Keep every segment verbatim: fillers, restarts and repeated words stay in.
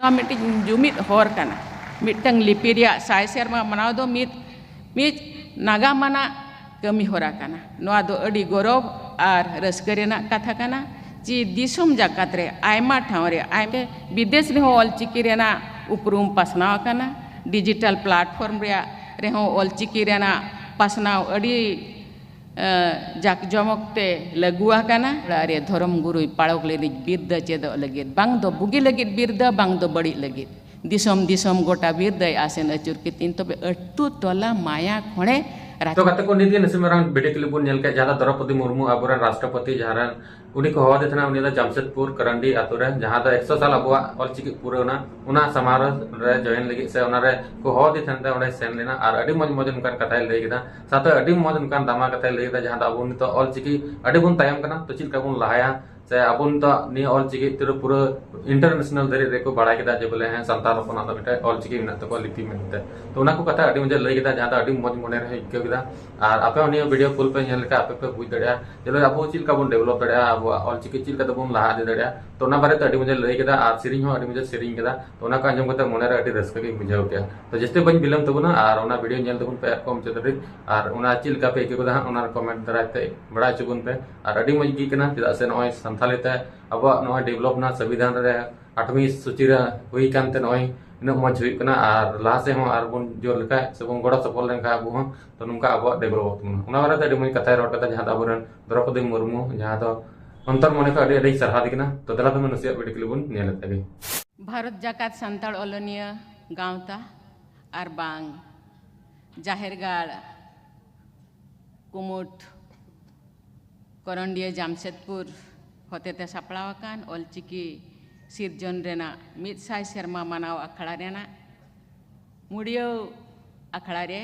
ᱱᱚᱣᱟ ᱢᱤᱫᱴᱤᱡ ᱡᱩᱢᱤᱫ ᱦᱚᱨ ᱠᱟᱱᱟ᱾ ᱢᱤᱫᱴᱟᱝ ᱞᱤᱯᱤ ᱨᱮᱭᱟᱜ ᱥᱟᱭ ᱥᱮᱨᱢᱟ ᱢᱟᱱᱟᱣ ᱫᱚ ᱢᱤᱫ, ᱢᱤᱫ ᱱᱟᱜᱟᱢ ᱟᱱᱟᱜ ᱠᱟᱹᱢᱤ ᱦᱚᱨᱟ ᱠᱟᱱᱟ᱾ ᱱᱚᱣᱟ ᱫᱚ ᱟᱹᱰᱤ ᱜᱚᱨᱚᱵᱽ ᱟᱨ ᱨᱟᱹᱥᱠᱟᱹ ᱨᱮᱱᱟᱜ ᱠᱟᱛᱷᱟ ᱠᱟᱱᱟ᱾ ᱡᱮ ᱫᱤᱥᱚᱢ ᱡᱟᱠᱟᱛ ᱨᱮ ᱟᱭᱢᱟ ᱴᱷᱟᱶ ᱨᱮ, ᱟᱭᱢᱟ ᱵᱤᱫᱮᱥ ᱨᱮᱦᱚᱸ ᱚᱞᱪᱤᱠᱤ ᱨᱮᱱᱟᱜ ᱩᱯᱨᱩᱢ ᱯᱟᱥᱱᱟᱣ ᱟᱠᱟᱱᱟ᱾ ᱰᱤᱡᱤᱴᱟᱞ ᱯᱞᱟᱴᱯᱷᱚᱨᱢ ᱨᱮᱭᱟᱜ ᱨᱮᱦᱚᱸ ᱚᱞᱪᱤᱠᱤ ᱨᱮᱱᱟᱜ ᱯᱟᱥᱱᱟᱣ ᱟᱹᱰᱤ ᱮ, ᱡᱟᱠ ᱡᱚᱢᱚᱠ ᱛᱮ ᱞᱟᱹᱜᱩ ᱟᱠᱟᱱᱟ᱾ ᱚᱲᱟᱜ ᱨᱮ ᱫᱷᱚᱨᱚᱢ ᱜᱩᱨᱩᱭ ᱯᱟᱲᱚᱠ ᱞᱮᱱᱤᱡ ᱵᱤᱨᱫᱟᱹ ᱪᱮᱫᱚᱜ ᱞᱟᱹᱜᱤᱫ, ᱵᱟᱝ ᱫᱚ ᱵᱩᱜᱤ ᱞᱟᱹᱜᱤᱫ ᱵᱤᱨᱫᱟᱹ, ᱵᱟᱝ ᱫᱚ ᱵᱟᱹᱲᱤᱡ ᱞᱟᱹᱜᱤᱫ᱾ ᱫᱤᱥᱚᱢ ᱫᱤᱥᱚᱢ ᱜᱚᱴᱟ ᱵᱤᱨᱫᱟᱹᱭ ᱟᱥᱮᱱ ᱟᱹᱪᱩᱨ ᱠᱤᱛᱤᱧ, ᱛᱚᱵᱮ ᱟᱹᱛᱩ ᱴᱚᱞᱟ ᱢᱟᱭᱟ ᱠᱷᱚᱲᱮ ᱨᱟᱪᱟ᱾ ᱛᱚ ᱜᱟᱛᱮ ᱠᱚ, ᱱᱤᱛ ᱜᱮ ᱱᱟᱥᱮ ᱢᱟᱨᱟᱝ ᱵᱷᱤᱰᱤᱭᱳ ᱠᱞᱤᱯ ᱵᱚᱱ ᱧᱮᱞ ᱠᱮᱫ, ᱡᱟᱦᱟᱸ ᱫᱚ ᱫᱨᱚᱯᱚᱫᱤ ᱢᱩᱨᱢᱩ, ᱟᱵᱚᱨᱮᱱ ᱨᱟᱥᱴᱨᱚᱯᱚᱛᱤ, ᱡᱟᱦᱟᱸ ᱨᱮᱱ ᱩᱱᱤ ᱠᱚ ᱦᱚᱦᱚ ᱟᱫᱮ ᱛᱟᱦᱮᱱᱟ, ᱩᱱᱤ ᱫᱚ ᱡᱟᱢᱥᱮᱫᱽᱯᱩᱨ ᱠᱟᱨᱟᱱᱰᱤ ᱟᱛᱳ ᱨᱮ, ᱡᱟᱦᱟᱸ ᱫᱚ ᱮᱠᱥᱚ ᱥᱟᱞ ᱟᱵᱚᱣᱟᱜ ᱚᱞᱪᱤᱠᱤ ᱯᱩᱨᱟᱹᱣ ᱮᱱᱟ, ᱚᱱᱟ ᱥᱚᱢᱟᱨᱳᱦ ᱨᱮ ᱡᱚᱭᱮᱱ ᱞᱟᱹᱜᱤᱫ ᱥᱮ ᱚᱱᱟ ᱨᱮ ᱠᱚ ᱦᱚᱦᱚ ᱟᱫᱮ ᱛᱟᱦᱮᱱ ᱛᱮ ᱚᱸᱰᱮ ᱥᱮᱱ ᱞᱮᱱᱟ᱾ ᱟᱨ ᱟᱹᱰᱤ ᱢᱚᱡᱽ ᱢᱚᱡᱽ ᱚᱱᱠᱟᱱ ᱠᱟᱛᱷᱟᱭ ᱞᱟᱹᱭ ᱠᱮᱫᱟ, ᱥᱟᱶᱛᱮ ᱟᱹᱰᱤ ᱢᱚᱡᱽ ᱚᱱᱠᱟᱱ ᱫᱟᱢᱟ ᱠᱟᱛᱷᱟᱭ ᱞᱟᱹᱭ ᱠᱮᱫᱟ, ᱡᱟᱦᱟᱸ ᱫᱚ ᱟᱵᱚ ᱱᱤᱛᱚᱜ ᱚᱞᱪᱤᱠᱤ ᱟᱹᱰᱤ ᱵᱚᱱ ᱛᱟᱭᱚᱢ ᱠᱟᱱᱟ, ᱛᱚ ᱪᱮᱫ ᱞᱮᱠᱟ ᱵᱚᱱ ᱞᱟᱦᱟᱭᱟ, ᱥᱮ ᱟᱵᱚ ᱱᱤᱛᱚᱜ ᱱᱤᱭᱟᱹ ᱚᱞᱪᱤᱠᱤ ᱛᱮᱫᱚ ᱯᱩᱨᱟᱹ ᱤᱱᱴᱟᱨᱱᱮᱥᱱᱟᱞ ᱫᱷᱟᱹᱨᱤᱡ ᱨᱮᱠᱚ ᱵᱟᱲᱟᱭ ᱠᱮᱫᱟ ᱡᱮ ᱵᱚᱞᱮ ᱦᱮᱸ, ᱥᱟᱱᱛᱟᱲ ᱦᱚᱯᱚᱱᱟᱜ ᱫᱚ ᱢᱤᱫᱴᱮᱱ ᱚᱞᱪᱤᱠᱤ ᱢᱮᱱᱟᱜ ᱛᱟᱠᱚᱣᱟ, ᱞᱤᱯᱤ ᱢᱮᱱᱛᱮ᱾ ᱛᱚ ᱚᱱᱟ ᱠᱚ ᱠᱟᱛᱷᱟ ᱟᱹᱰᱤ ᱢᱚᱡᱽ ᱮ ᱞᱟᱹᱭ ᱠᱮᱫᱟ, ᱡᱟᱦᱟᱸ ᱫᱚ ᱟᱹᱰᱤ ᱢᱚᱡᱽ ᱢᱚᱱᱮ ᱨᱮ ᱟᱹᱭᱠᱟᱹᱣ ᱠᱮᱫᱟ᱾ ᱟᱨ ᱟᱯᱮ ᱦᱚᱸ ᱱᱤᱭᱟᱹ ᱵᱷᱤᱰᱤᱭᱳ ᱯᱷᱩᱞ ᱯᱮ ᱧᱮᱞ ᱞᱮᱠᱷᱟᱱ ᱟᱯᱮ ᱯᱮ ᱵᱩᱡᱽ ᱫᱟᱲᱮᱭᱟᱜᱼᱟ ᱡᱮ ᱵᱚᱞᱮ ᱟᱵᱚ ᱪᱮᱫ ᱞᱮᱠᱟ ᱵᱚᱱ ᱰᱮᱵᱷᱞᱚᱯ ᱫᱟᱲᱮᱭᱟᱜᱼᱟ, ᱟᱵᱚᱣᱟᱜ ᱚᱞᱪᱤᱠᱤ ᱪᱮᱫ ᱞᱮᱠᱟ ᱛᱮᱵᱚᱱ ᱞᱟᱦᱟ ᱤᱫᱤ ᱫᱟᱲᱮᱭᱟᱜᱼᱟ᱾ ᱛᱚ ᱚᱱᱟ ᱵᱟᱨᱮᱛᱮ ᱟᱹᱰᱤ ᱢᱚᱡᱽ ᱮ ᱞᱟᱹᱭ ᱠᱮᱫᱟ ᱟᱨ ᱥᱮᱨᱮᱧ ᱦᱚᱸ ᱟᱹᱰᱤ ᱢᱚᱡᱽ ᱮ ᱥᱮᱨᱮᱧ ᱠᱮᱫᱟ᱾ ᱛᱚ ᱚᱱᱟ ᱠᱚ ᱟᱸᱡᱚᱢ ᱠᱟᱛᱮ ᱢᱚᱱᱮ ᱨᱮ ᱟᱹᱰᱤ ᱨᱟᱹᱥᱠᱟᱹ ᱜᱤᱧ ᱵᱩᱡᱷᱟᱹᱣ ᱠᱮᱫᱟ᱾ ᱛᱚ ᱡᱟᱹᱥᱛᱤ ᱵᱟᱹᱧ ᱵᱤᱞᱚᱢ ᱛᱟᱵᱚᱱᱟ ᱟᱨ ᱚᱱᱟ ᱵᱷᱤᱰᱤᱭᱳ ᱧᱮᱞ ᱛᱟᱵᱚᱱ ᱯᱮ ᱮᱛᱚᱦᱚᱵ ᱠᱷᱚᱱ ᱢᱩᱪᱟᱹᱫ ᱫᱷᱟᱹᱵᱤᱡ᱾ ᱟᱨ ᱚᱱᱟ ᱪᱮᱫ ᱞᱮᱠᱟ ᱯᱮ ᱟᱹᱭᱠᱟᱹᱣ ᱠᱮᱫᱟ ᱦᱟᱸᱜ, ᱚᱱᱟ ᱠᱚᱢᱮᱱᱴ ᱫᱟᱨᱟᱭ ᱛᱮ ᱵᱟᱲᱟᱭ ᱦᱚᱪᱚ ᱵᱚᱱ ᱯᱮ᱾ ᱟᱨ ᱟᱹᱰᱤ ᱢᱚᱡᱽ ᱜᱮ ᱠᱟᱱᱟ, ᱪᱮᱫᱟᱜ ᱥᱮ ᱱᱚᱜᱼᱚᱭ ᱥᱟᱱᱛᱷᱟᱞᱤ ᱛᱮ ᱟᱵᱚᱣᱟᱜ ᱱᱚᱜᱼᱚᱭ ᱰᱮᱵᱷᱞᱚᱯ ᱮᱱᱟ, ᱥᱚᱝᱵᱤᱫᱷᱟᱱ ᱨᱮ ᱟᱴᱷᱣᱤ ᱥᱩᱪᱤ ᱨᱮ ᱦᱩᱭ ᱠᱟᱱᱛᱮ ᱱᱚᱜᱼᱚᱭ ᱤᱱᱟᱹᱜ ᱢᱚᱡᱽ ᱦᱩᱭᱩᱜ ᱠᱟᱱᱟ᱾ ᱟᱨ ᱞᱟᱦᱟ ᱥᱮᱫ ᱦᱚᱸ ᱟᱨ ᱵᱚᱱ ᱡᱳᱨ ᱞᱮᱠᱷᱟᱡ ᱥᱮ ᱵᱚᱱ ᱜᱚᱲᱚ ᱥᱚᱯᱚᱦᱚᱫ ᱞᱮᱱᱠᱷᱟᱡ ᱟᱵᱚ ᱦᱚᱸ, ᱛᱚ ᱱᱚᱝᱠᱟ ᱟᱵᱚᱣᱟᱜ ᱰᱮᱵᱷᱞᱚᱯᱚᱜ ᱛᱟᱵᱚᱱᱟ᱾ ᱚᱱᱟ ᱵᱟᱨᱮᱛᱮ ᱟᱹᱰᱤ ᱢᱚᱡᱽ ᱠᱟᱛᱷᱟᱭ ᱨᱚᱲ ᱠᱟᱫᱟ, ᱡᱟᱦᱟᱸ ᱫᱚ ᱟᱵᱚᱨᱮᱱ ᱫᱨᱚᱯᱚᱫᱤ ᱢᱩᱨᱢᱩ, ᱡᱟᱦᱟᱸ ᱫᱚ ᱚᱱᱛᱚᱨ ᱢᱚᱱᱮ ᱠᱷᱚᱱ ᱟᱹᱰᱤ ᱟᱹᱰᱤ ᱥᱟᱨᱦᱟᱣ ᱫᱮ ᱠᱟᱱᱟ᱾ ᱛᱚ ᱫᱮᱞᱟ ᱛᱚᱵᱮ ᱱᱟᱥᱮᱭᱟᱜ ᱵᱷᱤᱰᱤᱭᱳ ᱠᱞᱤᱯ ᱵᱚᱱ ᱧᱮᱞ ᱞᱮᱫ ᱜᱮ᱾ ᱵᱷᱟᱨᱚᱛ ᱡᱟᱠᱟᱛ ᱥᱟᱱᱛᱟᱲ ᱚᱞᱚᱱᱤᱭᱟᱹ ᱜᱟᱶᱛᱟ ᱟᱨ ᱵᱟᱝ ᱡᱟᱦᱮᱨ ᱜᱟᱲ ᱠᱩᱢᱩᱴ ᱠᱚᱨᱚᱱᱰᱤᱭᱟᱹ ᱡᱟᱢᱥᱮᱫᱽᱯᱩᱨ ᱦᱚᱛᱮᱛᱮ ᱥᱟᱯᱲᱟᱣ ᱟᱠᱟᱱ ᱚᱞᱪᱤᱠᱤ ᱥᱤᱨᱡᱚᱱ ᱨᱮᱱᱟᱜ ᱢᱤᱫ ᱥᱟᱭ ᱥᱮᱨᱢᱟ ᱢᱟᱱᱟᱣ ᱟᱠᱷᱲᱟ ᱨᱮᱱᱟᱜ ᱢᱩᱲᱭᱟᱹᱣ ᱟᱠᱷᱲᱟ ᱨᱮ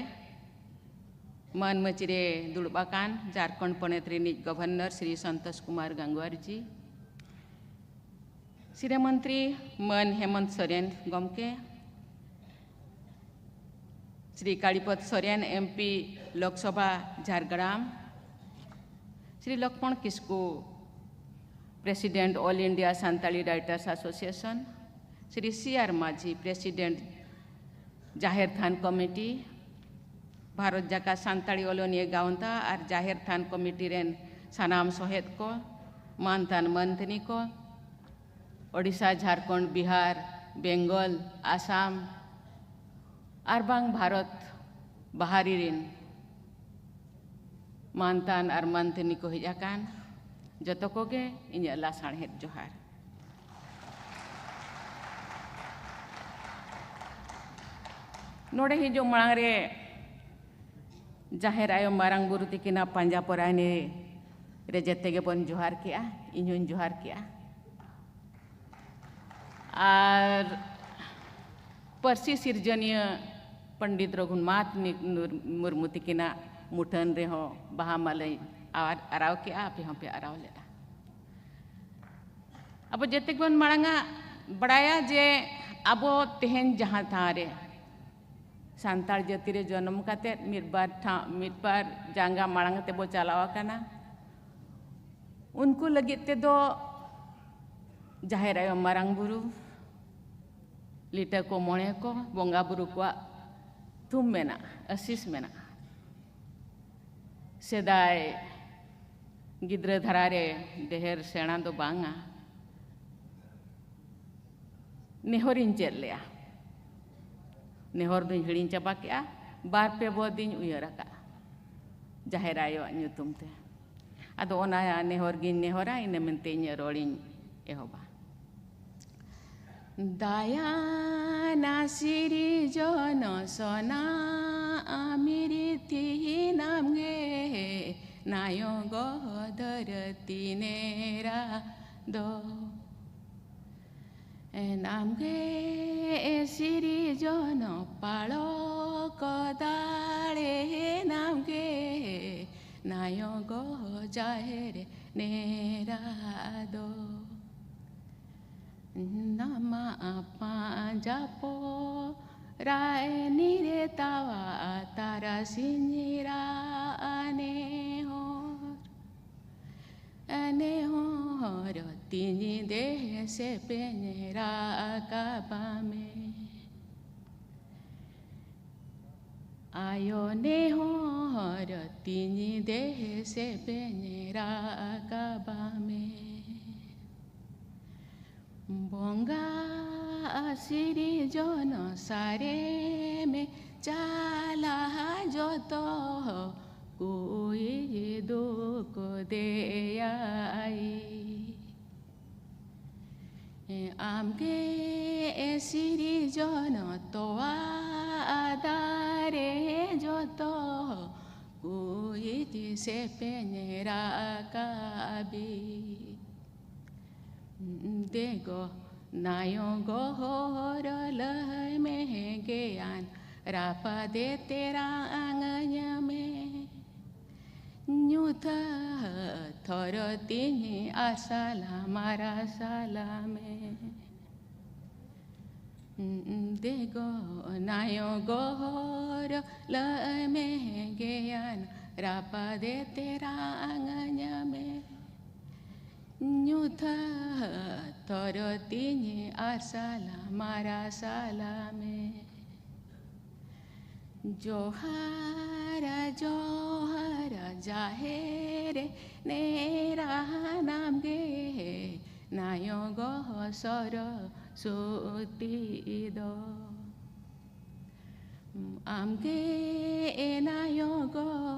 ᱢᱟᱹᱱ ᱢᱟᱹᱪᱤ ᱨᱮ ᱫᱩᱲᱩᱵ ᱟᱠᱟᱱ ᱡᱷᱟᱨᱠᱷᱚᱸᱰ ᱯᱚᱱᱚᱛ ᱨᱤᱱᱤᱡ ᱜᱚᱵᱷᱚᱨᱱᱚᱨ ᱥᱨᱤ ᱥᱚᱱᱛᱳᱥ ᱠᱩᱢᱟᱨ ᱜᱟᱝᱜᱩᱣᱟᱨ ᱡᱤ, ᱥᱤᱨᱟᱹ ᱢᱚᱱᱛᱨᱤ ᱢᱟᱹᱱ ᱦᱮᱢᱚᱱᱛ ᱥᱚᱨᱮᱱ ᱜᱚᱢᱠᱮ, Shri Kalipada Soren, MP Lok Sabha Jhargram, Shri Lakshman Kisku, President All India Santali Writers Association, Shri C R Majhi, president, ᱡᱟᱦᱮᱨ ᱛᱷᱟᱱ ᱠᱚᱢᱤᱴᱤ, ᱵᱷᱟᱨᱚᱛ ᱡᱟᱠᱟᱛ ᱥᱟᱱᱛᱟᱲᱤ ᱚᱞᱚᱱᱤᱭᱟᱹ ᱜᱟᱶᱛᱟ ᱟᱨ ᱡᱟᱦᱮᱨ ᱛᱷᱟᱱ ᱠᱚᱢᱤᱴᱤ ᱨᱮᱱ ᱥᱟᱱᱟᱢ ᱥᱚᱦᱮᱫ ᱠᱚ, ᱢᱟᱱᱛᱟᱱ ᱢᱟᱱᱛᱟᱹᱱᱤ ᱠᱚ, ᱳᱰᱤᱥᱟ, ᱡᱷᱟᱲᱠᱷᱚᱸᱰ, ᱵᱤᱦᱟᱨ, ᱵᱮᱝᱜᱚᱞ, ᱟᱥᱟᱢ ᱟᱨ ᱵᱟᱝ ᱵᱷᱟᱨᱚᱛ ᱵᱟᱦᱟᱨᱤ ᱨᱤᱱ ᱢᱟᱱᱛᱟᱱ ᱟᱨ ᱢᱟᱱᱛᱟᱹᱱᱤ ᱠᱚ ᱦᱮᱡ ᱟᱠᱟᱱ, ᱡᱚᱛᱚ ᱠᱚᱜᱮ ᱤᱧᱟᱹᱜ ᱞᱟᱥᱟᱬᱦᱮᱫ ᱡᱚᱦᱟᱨ᱾ ᱱᱚᱰᱮ ᱦᱤᱡᱩᱜ ᱢᱟᱲᱟᱝ ᱨᱮ ᱡᱟᱦᱮᱨ ᱟᱭᱳ ᱢᱟᱨᱟᱝ ᱵᱩᱨᱩ ᱛᱤᱠᱤᱱᱟᱜ ᱯᱟᱸᱡᱟ ᱯᱚᱨᱟᱭᱱᱤ ᱨᱮ ᱡᱮᱛᱮ ᱜᱮᱵᱚᱱ ᱡᱚᱦᱟᱨ ᱠᱮᱜᱼᱟ, ᱤᱧ ᱦᱚᱧ ᱡᱚᱦᱟᱨ ᱠᱮᱜᱼᱟ᱾ ᱟᱨ ᱯᱟᱹᱨᱥᱤ ᱥᱤᱨᱡᱚᱱᱤᱭᱟᱹ ᱯᱚᱱᱰᱤᱛ ᱨᱚᱜᱷᱩᱱᱟᱛᱷ ᱢᱩᱨᱢᱩ ᱛᱤᱠᱤᱱᱟᱜ ᱢᱩᱴᱷᱟᱹᱱ ᱨᱮᱦᱚᱸ ᱵᱟᱦᱟ ᱢᱟᱞᱟᱧ ᱟᱨ-, ᱟᱨᱟᱣ ᱠᱮᱜᱼᱟ, ᱟᱯᱮ ᱦᱚᱸᱯᱮ ᱟᱨᱟᱣ ᱞᱮᱫᱼᱟ᱾ ᱟᱵᱚ ᱡᱮᱛᱮ ᱜᱮᱵᱚᱱ ᱢᱟᱲᱟᱝᱟ ᱵᱟᱲᱟᱭᱟ ᱡᱮ ᱟᱵᱚ ᱛᱮᱦᱮᱧ ᱡᱟᱦᱟᱸ ᱴᱷᱟᱶ ᱨᱮ ᱥᱟᱱᱛᱟᱲ ᱡᱟᱹᱛᱤ ᱨᱮ ᱡᱚᱱᱚᱢ ᱠᱟᱛᱮᱫ ᱢᱤᱫ ᱵᱟᱨ ᱴᱷᱟᱶ, ᱢᱤᱫ ᱵᱟᱨ ᱡᱟᱸᱜᱟ ᱢᱟᱲᱟᱝ ᱛᱮᱵᱚ ᱪᱟᱞᱟᱣ ᱟᱠᱟᱱᱟ, ᱩᱱᱠᱩ ᱞᱟᱹᱜᱤᱫ ᱛᱮᱫᱚ ᱡᱟᱦᱮᱨ ᱟᱭᱳ ᱢᱟᱨᱟᱝ ᱵᱩᱨᱩ, ᱞᱤᱴᱟᱹ ᱠᱚ ᱢᱚᱬᱮ ᱠᱚ, ᱵᱚᱸᱜᱟ ᱵᱩᱨᱩ ᱠᱚᱣᱟᱜ ᱛᱷᱩᱢ ᱢᱮᱱᱟᱜᱼᱟ, ᱟᱹᱥᱤᱥ ᱢᱮᱱᱟᱜᱼᱟ᱾ ᱥᱮᱫᱟᱭ ᱜᱤᱫᱽᱨᱟᱹ ᱫᱷᱟᱨᱟ ᱨᱮ ᱰᱷᱮᱨ ᱥᱮᱬᱟ ᱫᱚ ᱵᱟᱝᱟ, ᱱᱮᱦᱚᱨᱤᱧ ᱪᱮᱫ ᱞᱮᱜᱼᱟ᱾ ᱱᱮᱦᱚᱨ ᱫᱩᱧ ᱦᱤᱲᱤᱧ ᱪᱟᱵᱟ ᱠᱮᱜᱼᱟ, ᱵᱟᱨ ᱯᱮ ᱵᱚ ᱫᱤᱧ ᱩᱭᱦᱟᱹᱨ ᱟᱠᱟᱫᱼᱟ ᱡᱟᱦᱮᱨ ᱟᱭᱳᱣᱟᱜ ᱧᱩᱛᱩᱢ ᱛᱮ᱾ ᱟᱫᱚ ᱚᱱᱟ ᱱᱮᱦᱚᱨ ᱜᱤᱧ ᱱᱮᱦᱚᱨᱟ, ᱤᱱᱟᱹ ᱢᱮᱱᱛᱮ ᱤᱧᱟᱹᱜ ᱨᱚᱲᱤᱧ ᱮᱦᱚᱵᱟ᱾ ᱫᱟᱭᱟᱱᱟ ᱥᱤᱨᱤᱡᱚᱱ ᱥᱚᱱᱟ ᱟᱢᱤᱨᱤ ᱛᱤᱦᱤᱱᱟᱢ ᱜᱮ ᱱᱟᱭᱚ ᱜᱚ ᱫᱷᱟᱹᱨᱛᱤ ᱱᱮᱨᱟ ᱫᱚ᱾ ᱮᱱᱟᱢ ᱜᱮ ᱥᱤᱨᱤᱡᱚᱱ ᱯᱟᱲᱚᱠ ᱫᱟᱲᱮ, ᱮᱱᱟᱢ ᱜᱮ ᱱᱟᱭᱚ ᱜᱚ ᱡᱟᱦᱮᱨ ᱱᱮᱨᱟ ᱫᱚ᱾ ᱱᱟᱢᱟ ᱟᱯᱟ ᱡᱟᱯᱚ ᱨᱟᱭ ᱱᱤᱨᱮ ᱛᱟᱣᱟ ᱛᱟᱨᱟᱥᱤᱧ ᱨᱟ ᱟᱱᱮ ᱦᱚᱨ᱾ ᱱᱮᱦᱚᱨ ᱛᱤᱧ ᱫᱮᱥᱮ ᱯᱮᱧ ᱨᱟᱠᱟᱵᱟ ᱢᱮ᱾ ᱟᱭᱳ ᱱᱮᱦᱚᱨ ᱛᱤᱧ ᱫᱮᱥᱮ ᱯᱮᱧ ᱨᱟᱠᱟᱵᱟ ᱢᱮ᱾ ᱵᱚᱸᱜᱟ ᱥᱤᱨᱡᱚᱱ ᱥᱟᱨᱮ ᱢᱮ ᱪᱟᱞᱟ ᱡᱚᱛᱚ ᱠᱩᱭ ᱫᱩᱠ ᱫᱮᱭᱟᱭ᱾ ᱟᱢᱜᱮ ᱥᱤᱨᱡᱚᱱ ᱛᱚᱣᱟ ᱫᱟᱨᱮ ᱡᱚᱛᱚ ᱠᱩᱭ ᱥᱮᱯᱮᱧ ᱨᱟᱠᱟᱵᱤ᱾ ᱫᱮᱜᱚ ᱱᱟᱭᱚ ᱜᱚᱦᱚᱨ ᱞᱟᱹᱭ ᱢᱮ ᱜᱮᱭᱟᱱ ᱨᱟᱯᱟᱫᱮ ᱛᱮᱨᱟᱝ ᱟᱹᱧ ᱢᱮ᱾ ᱧᱩᱛᱟᱹ ᱛᱷᱚᱨᱚ ᱛᱤᱧ ᱟᱨᱥᱟᱞᱟ ᱢᱟᱨᱥᱟᱞᱟ ᱢᱮ᱾ ᱫᱮᱜᱚ ᱱᱟᱭᱚ ᱜᱚᱦᱚᱨ ᱞᱟᱹᱭ ᱢᱮ ᱜᱮᱭᱟᱱ ᱨᱟᱯᱟᱫᱮ ᱛᱮᱨᱟᱝ ᱟᱹᱧ ᱢᱮ᱾ ᱧᱩᱛᱟᱹ ᱛᱷᱚᱨᱚ ᱛᱤᱧ ᱟᱨᱥᱟᱞᱟ ᱢᱟᱨᱥᱟᱞᱟ ᱢᱮ᱾ ᱡᱚᱦᱟᱨ ᱡᱚᱦᱟᱨ ᱡᱟᱦᱮᱨ ᱱᱮᱨᱟ ᱱᱟᱢ ᱜᱮ ᱱᱟᱭᱚ ᱜᱚ ᱥᱚᱨᱚᱥᱚᱛᱤ ᱫᱚ᱾ ᱟᱢ ᱜᱮ ᱮ ᱱᱟᱭᱚ ᱜᱚ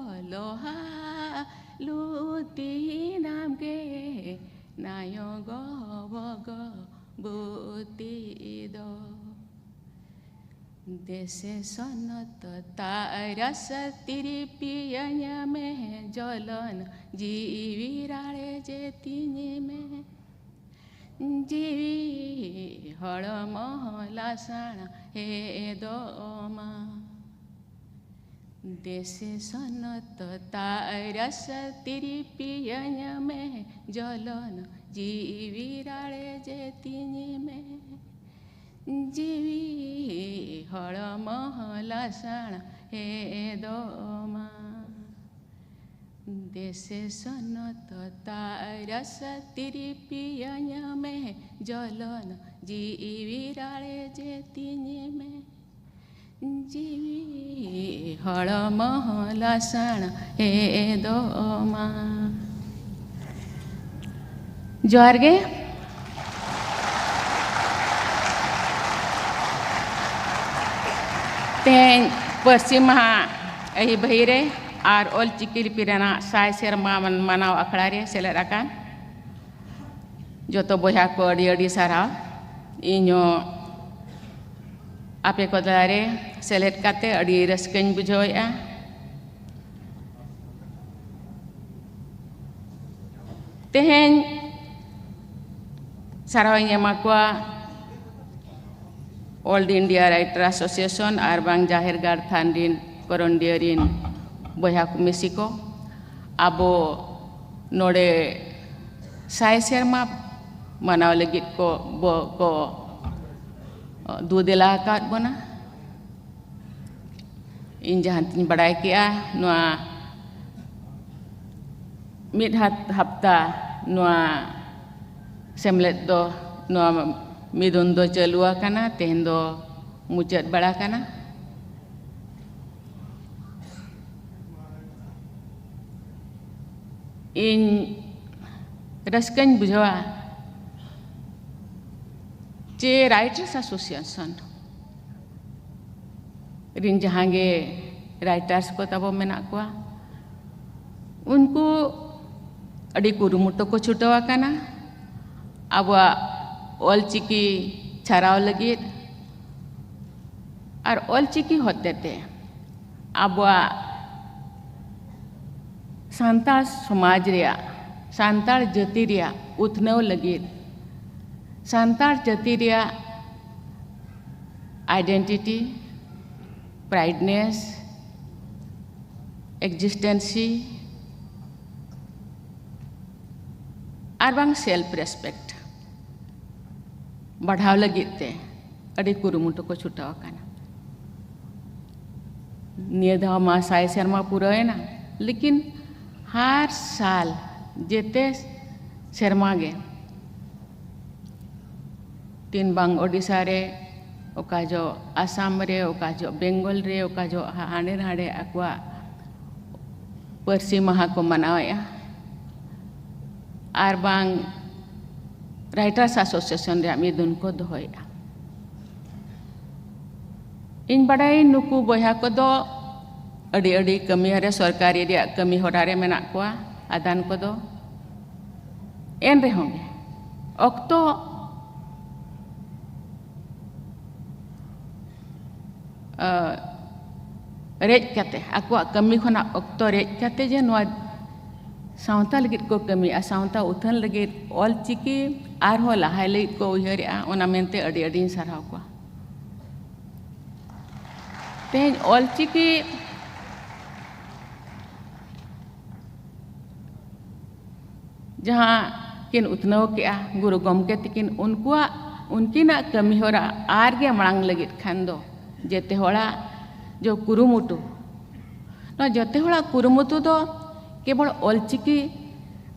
ᱞᱚᱦᱟ ᱞᱩᱛᱤ ᱱᱟᱢ ᱜᱮ ᱱᱟᱭᱚ ᱜᱚ ᱵᱷᱚᱜᱚᱵᱚᱛᱤ ᱫᱚ᱾ ᱫᱮᱥᱮ ᱥᱚᱱᱚᱛ ᱛᱟᱨᱟᱥ ᱛᱤᱨᱤᱯᱤᱭᱟᱹᱧ ᱢᱮ ᱡᱚᱞᱚᱱ ᱡᱤᱣᱤ ᱨᱟᱲᱮ ᱡᱮ ᱛᱤᱧ ᱢᱮ᱾ ᱡᱤᱣᱤ ᱦᱚᱲᱢᱚ ᱞᱟᱥᱟᱲ ᱦᱮ ᱫᱚ ᱢᱟ᱾ ᱫᱮᱥᱮ ᱥᱚᱱᱚᱛ ᱛᱟᱨᱟᱥ ᱛᱤᱨᱤᱯᱤᱭᱟᱹᱧ ᱢᱮ ᱡᱚᱞᱚᱱ ᱡᱤᱣᱤ ᱨᱟᱲᱮ ᱡᱮ ᱛᱤᱧ ᱢᱮ᱾ ᱡᱤᱣᱤ ᱦᱚᱲᱢᱚ ᱞᱟᱥᱟᱲ ᱦᱮ ᱫᱚ ᱢᱟ᱾ ᱛᱮᱥᱮ ᱥᱚᱱᱚᱛ ᱛᱟᱨᱟᱥ ᱛᱤᱨᱯᱤᱭᱟᱹᱧ ᱢᱮ, ᱡᱚᱞᱚᱱ ᱡᱤᱣᱤ ᱨᱟᱲᱮᱡᱮ ᱛᱤᱧ ᱢᱮ᱾ ᱡᱤᱣᱤ ᱦᱚᱲᱢᱚ ᱞᱟᱥᱟᱲ ᱮᱫᱚᱜ ᱢᱟ᱾ ᱡᱚᱦᱟᱨ ᱜᱮ᱾ ᱛᱮᱦᱮᱧ ᱯᱟᱹᱨᱥᱤ ᱢᱟᱦᱟ ᱟᱹᱭᱤ ᱵᱷᱟᱹᱭᱤ ᱨᱮ ᱟᱨ ᱚᱞ ᱪᱤᱠᱤ ᱞᱤᱯᱤ ᱨᱮᱱᱟᱜ ᱥᱟᱭ ᱥᱮᱨᱢᱟ ᱢᱟᱱ-, ᱢᱟᱱᱟᱣ ᱟᱠᱷᱲᱟ ᱨᱮ ᱥᱮᱞᱮᱫ ᱟᱠᱟᱱ ᱡᱚᱛᱚ ᱵᱚᱭᱦᱟ ᱠᱚ ᱟᱹᱰᱤ ᱟᱹᱰᱤ ᱥᱟᱨᱦᱟᱣ᱾ ᱤᱧ ᱦᱚᱸ ᱟᱯᱮ ᱠᱚ ᱛᱟᱞᱟᱨᱮ ᱥᱮᱞᱮᱫ ᱠᱟᱛᱮ ᱟᱹᱰᱤ ᱨᱟᱹᱥᱠᱟᱹᱧ ᱵᱩᱡᱷᱟᱹᱣᱮᱫᱼᱟ᱾ ᱛᱮᱦᱮᱧ ᱥᱟᱨᱦᱟᱣ ᱤᱧ ᱮᱢᱟ ᱠᱚᱣᱟ All India Writer Association ᱟᱨ ᱵᱟᱝ ᱡᱟᱦᱮᱨ ᱜᱟᱲ ᱛᱷᱟᱱ ᱨᱤᱱ ᱠᱚᱨᱚᱱᱰᱤᱭᱟᱹ ᱨᱤᱱ ᱵᱚᱭᱦᱟ ᱠᱚ ᱢᱤᱥᱤ ᱠᱚ᱾ ᱟᱵᱚ ᱱᱚᱰᱮ ᱥᱟᱭ ᱥᱮᱨᱢᱟ ᱢᱟᱱᱟᱣ ᱞᱟᱹᱜᱤᱫ ᱠᱚ, ᱵᱚ-, ᱠᱚ ᱫᱩ ᱫᱮᱞᱟ ᱟᱠᱟᱫ ᱵᱚᱱᱟ᱾ ᱤᱧ ᱡᱟᱦᱟᱸ ᱛᱤᱧ ᱵᱟᱲᱟᱭ ᱠᱮᱜᱼᱟ, ᱱᱚᱣᱟ ᱢᱤᱫ ᱦᱟᱯ-, ᱦᱟᱯᱛᱟ ᱱᱚᱣᱟ ᱥᱮᱢᱞᱮᱫ ᱫᱚ, ᱱᱚᱣᱟ ᱢᱤᱫᱩᱱ ᱫᱚ ᱪᱟᱹᱞᱩ ᱟᱠᱟᱱᱟ, ᱛᱮᱦᱮᱧ ᱫᱚ ᱢᱩᱪᱟᱹᱫ ᱵᱟᱲᱟ ᱠᱟᱱᱟ᱾ ᱤᱧ ᱨᱟᱹᱥᱠᱟᱹᱧ ᱵᱩᱡᱷᱟᱹᱣᱟ ᱡᱮ Writers Association ᱨᱤᱱ ᱡᱟᱦᱟᱸ ᱜᱮ writers ᱠᱚ ᱛᱟᱵᱚ ᱢᱮᱱᱟᱜ ᱠᱚᱣᱟ, ᱩᱱᱠᱩ ᱟᱹᱰᱤ ᱠᱩᱨᱩᱢᱩᱴᱩ ᱠᱚ ᱪᱷᱩᱴᱟᱹᱣ ᱟᱠᱟᱱᱟ ᱟᱵᱚᱣᱟᱜ ᱚᱞ ᱪᱤᱠᱤ ᱪᱷᱟᱨᱟᱣ ᱞᱟᱹᱜᱤᱫ᱾ ᱟᱨ ᱚᱞ ᱪᱤᱠᱤ ᱦᱚᱛᱮᱛᱮ ᱟᱵᱚᱣᱟᱜ ᱥᱟᱱᱛᱟᱲ ᱥᱚᱢᱟᱡᱽ ᱨᱮᱭᱟᱜ, ᱥᱟᱱᱛᱟᱲ ᱡᱟᱹᱛᱤ ᱨᱮᱭᱟᱜ ᱩᱛᱱᱟᱹᱣ ᱞᱟᱹᱜᱤᱫ, ᱥᱟᱱᱛᱟᱲ ᱡᱟᱹᱛᱤ ᱨᱮᱭᱟᱜ identity, prideness, existency ᱟᱨ ᱵᱟᱝ self respect ᱵᱟᱲᱦᱟᱣ ᱞᱟᱹᱜᱤᱫ ᱛᱮ ᱟᱹᱰᱤ ᱠᱩᱨᱩᱢᱩᱴᱩ ᱠᱚ ᱪᱷᱩᱴᱟᱹᱣ ᱟᱠᱟᱱᱟ᱾ ᱱᱤᱭᱟᱹ ᱫᱷᱟᱣ ᱢᱟ ᱥᱟᱭ ᱥᱮᱨᱢᱟ ᱯᱩᱨᱟᱹᱣᱮᱱᱟ, ᱞᱮᱠᱤᱱ ᱦᱟᱨ ᱥᱟᱞ, ᱡᱮᱛᱮ ᱥᱮᱨᱢᱟ ᱜᱮ, ᱛᱤᱱ ᱵᱟᱝ ᱳᱰᱤᱥᱟ ᱨᱮ, ᱚᱠᱟ ᱡᱚᱦᱚᱜ ᱟᱥᱟᱢ ᱨᱮ, ᱚᱠᱟ ᱡᱚᱦᱚᱜ ᱵᱮᱝᱜᱚᱞ ᱨᱮ, ᱚᱠᱟ ᱡᱚᱦᱚᱜ ᱦᱟ-, ᱦᱟᱸᱰᱮ ᱱᱟᱰᱮ ᱟᱠᱚᱣᱟᱜ ᱯᱟᱹᱨᱥᱤ ᱢᱟᱦᱟ ᱠᱚ ᱢᱟᱱᱟᱣᱮᱫᱼᱟ᱾ ᱟᱨ ᱵᱟᱝ Writers Association ᱨᱮᱭᱟᱜ ᱢᱤᱫᱩᱱ ᱠᱚ ᱫᱚᱦᱚᱭᱮᱫᱼᱟ᱾ ᱤᱧ ᱵᱟᱰᱟᱭᱟᱹᱧ ᱱᱩᱠᱩ ᱵᱚᱭᱦᱟ ᱠᱚᱫᱚ ᱟᱹᱰᱤ ᱟᱹᱰᱤ ᱠᱟᱹᱢᱤ ᱨᱮ, ᱥᱚᱨᱠᱟᱨᱤ ᱨᱮᱭᱟᱜ ᱠᱟᱹᱢᱤ ᱦᱚᱨᱟ ᱨᱮ ᱢᱮᱱᱟᱜ ᱠᱚᱣᱟ, ᱟᱫᱟᱱ ᱠᱚᱫᱚ᱾ ᱮᱱ ᱨᱮᱦᱚᱸ ᱜᱮ ᱚᱠᱛᱚ, ᱟ, ᱨᱮᱡ ᱠᱟᱛᱮ, ᱟᱠᱚᱣᱟᱜ ᱠᱟᱹᱢᱤ ᱠᱷᱚᱱᱟᱜ ᱚᱠᱛᱚ ᱨᱮᱡ ᱠᱟᱛᱮ ᱡᱮ ᱱᱚᱣᱟ ᱥᱟᱶᱛᱟ ᱞᱟᱹᱜᱤᱫ ᱠᱚ ᱠᱟᱹᱢᱤᱭᱟ, ᱥᱟᱶᱛᱟ ᱩᱛᱷᱟᱹᱱ ᱞᱟᱹᱜᱤᱫ, ᱚᱞᱪᱤᱠᱤ ᱟᱨᱦᱚᱸ ᱞᱟᱦᱟᱭ ᱞᱟᱹᱜᱤᱫ ᱠᱚ ᱩᱭᱦᱟᱹᱨᱮᱜᱼᱟ, ᱚᱱᱟ ᱢᱮᱱᱛᱮ ᱟᱹᱰᱤ ᱟᱹᱰᱤᱧ ᱥᱟᱨᱦᱟᱣ ᱠᱚᱣᱟ᱾ ᱛᱮᱦᱮᱧ ᱚᱞᱪᱤᱠᱤ ᱡᱟᱦᱟᱸ ᱠᱤᱱ ᱩᱛᱱᱟᱹᱣ ᱠᱮᱜᱼᱟ ᱜᱩᱨᱩ ᱜᱚᱢᱠᱮ ᱛᱤᱠᱤᱱ, ᱩᱱᱠᱩᱣᱟᱜ, ᱩᱱᱠᱤᱱᱟᱜ ᱠᱟᱹᱢᱤᱦᱚᱨᱟ ᱟᱨ ᱜᱮ ᱢᱟᱲᱟᱝ ᱞᱟᱹᱜᱤᱫ ᱠᱷᱟᱱ ᱫᱚ ᱡᱮᱛᱮ ᱦᱚᱲᱟᱜ ᱡᱚ ᱠᱩᱨᱩᱢᱩᱴᱩ, ᱱᱚᱣᱟ ᱡᱮᱛᱮ ᱦᱚᱲᱟᱜ ᱠᱩᱨᱩᱢᱩᱴᱩ ᱫᱚ ᱠᱮᱵᱚᱞ ᱚᱞᱪᱤᱠᱤ,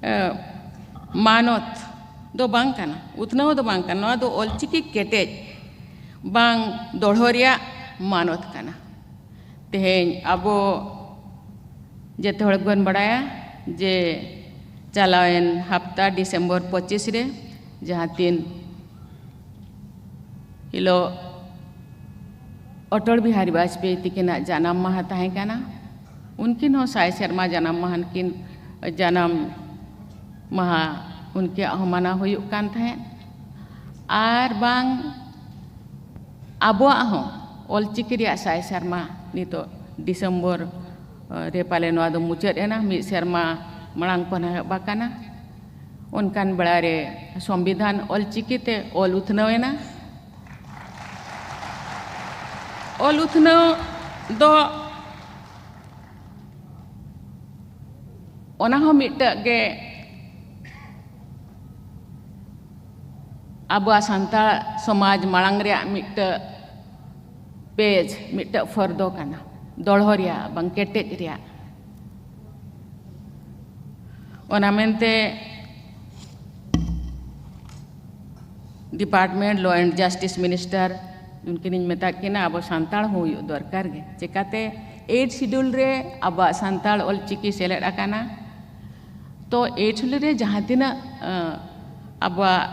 ᱮ, ᱢᱟᱱᱚᱛ ᱫᱚ ᱵᱟᱝ ᱠᱟᱱᱟ, ᱩᱛᱱᱟᱹᱣ ᱫᱚ ᱵᱟᱝ ᱠᱟᱱᱟ, ᱱᱚᱣᱟ ᱫᱚ ᱚᱞᱪᱤᱠᱤ ᱠᱮᱴᱮᱡ ᱵᱟᱝ ᱫᱚᱲᱦᱚ ᱨᱮᱭᱟᱜ ᱢᱟᱱᱚᱛ ᱠᱟᱱᱟ᱾ ᱛᱮᱦᱮᱧ ᱟᱵᱚ ᱡᱮᱛᱮ ᱦᱚᱲ ᱜᱮᱵᱚᱱ ᱵᱟᱲᱟᱭᱟ ᱡᱮ ᱪᱟᱞᱟᱣᱮᱱ ᱦᱟᱯᱛᱟ ᱰᱤᱥᱮᱢᱵᱚᱨ ᱯᱚᱸᱪᱤᱥ ᱨᱮ, ᱡᱟᱦᱟᱸ ᱛᱤᱱ ᱦᱤᱞᱳᱜ ᱚᱴᱚᱞ ᱵᱤᱦᱟᱨᱤ ᱵᱟᱡᱽᱯᱮᱭᱤ ᱛᱤᱠᱤᱱᱟᱜ ᱡᱟᱱᱟᱢ ᱢᱟᱦᱟ ᱛᱟᱦᱮᱸ ᱠᱟᱱᱟ, ᱩᱱᱠᱤᱱ ᱦᱚᱸ ᱥᱟᱭ ᱥᱮᱨᱢᱟ ᱡᱟᱱᱟᱢ ᱢᱟᱦᱟ ᱠᱤᱱ, ᱡᱟᱱᱟᱢ ᱢᱟᱦᱟ ᱩᱱᱠᱤᱭᱟᱜ ᱦᱚᱸ ᱢᱟᱱᱟᱣ ᱦᱩᱭᱩᱜ ᱠᱟᱱ ᱛᱟᱦᱮᱸᱫ᱾ ᱟᱨ ᱵᱟᱝ ᱟᱵᱚᱣᱟᱜ ᱦᱚᱸ ᱚᱞᱪᱤᱠᱤ ᱨᱮᱭᱟᱜ ᱥᱟᱭ ᱥᱮᱨᱢᱟ ᱱᱤᱛᱚᱜ ᱰᱤᱥᱮᱢᱵᱚᱨ, ᱮ, ᱨᱮ ᱯᱟᱞᱮ ᱱᱚᱣᱟ ᱫᱚ ᱢᱩᱪᱟᱹᱫ ᱮᱱᱟ, ᱢᱤᱫ ᱥᱮᱨᱢᱟ ᱢᱟᱲᱟᱝ ᱠᱷᱚᱱ ᱮᱦᱚᱵ ᱟᱠᱟᱱᱟ᱾ ᱚᱱᱠᱟᱱ ᱵᱮᱲᱟ ᱨᱮ ᱥᱚᱝᱵᱤᱫᱷᱟᱱ ᱚᱞᱪᱤᱠᱤ ᱛᱮ ᱚᱞ ᱩᱛᱱᱟᱹᱣ ᱮᱱᱟ᱾ ᱚᱞ ᱩᱛᱱᱟᱹᱣ ᱫᱚ ᱚᱱᱟ ᱦᱚᱸ ᱢᱤᱫᱴᱟᱹᱜ ᱜᱮ ᱟᱵᱚᱣᱟᱜ ᱥᱟᱱᱛᱟᱲ ᱥᱚᱢᱟᱡᱽ ᱢᱟᱲᱟᱝ ᱨᱮᱭᱟᱜ ᱢᱤᱫᱴᱟᱹᱜ ᱯᱮᱡᱽ, ᱢᱤᱫᱴᱟᱹᱜ ᱯᱷᱚᱨᱫᱚ ᱠᱟᱱᱟ, ᱫᱚᱲᱦᱚ ᱨᱮᱭᱟᱜ ᱵᱟᱝ ᱠᱮᱴᱮᱡ ᱨᱮᱭᱟᱜ᱾ ᱚᱱᱟ ᱢᱮᱱᱛᱮ Department Law and Justice Minister ᱩᱱᱠᱤᱱᱤᱧ ᱢᱮᱛᱟᱫ ᱠᱤᱱᱟ, ᱟᱵᱚ ᱥᱟᱱᱛᱟᱲ ᱦᱚᱸ ᱦᱩᱭᱩᱜ ᱫᱚᱨᱠᱟᱨ ᱜᱮ᱾ ᱪᱮᱠᱟᱛᱮ Eighth Schedule ᱨᱮ ᱟᱵᱚᱣᱟᱜ ᱥᱟᱱᱛᱟᱲ ᱚᱞᱪᱤᱠᱤ ᱥᱮᱞᱮᱫ ᱟᱠᱟᱱᱟ᱾ ᱛᱚ Eighth Schedule ᱨᱮ ᱡᱟᱦᱟᱸ ᱛᱤᱱᱟᱹᱜ ᱟᱵᱚᱣᱟᱜ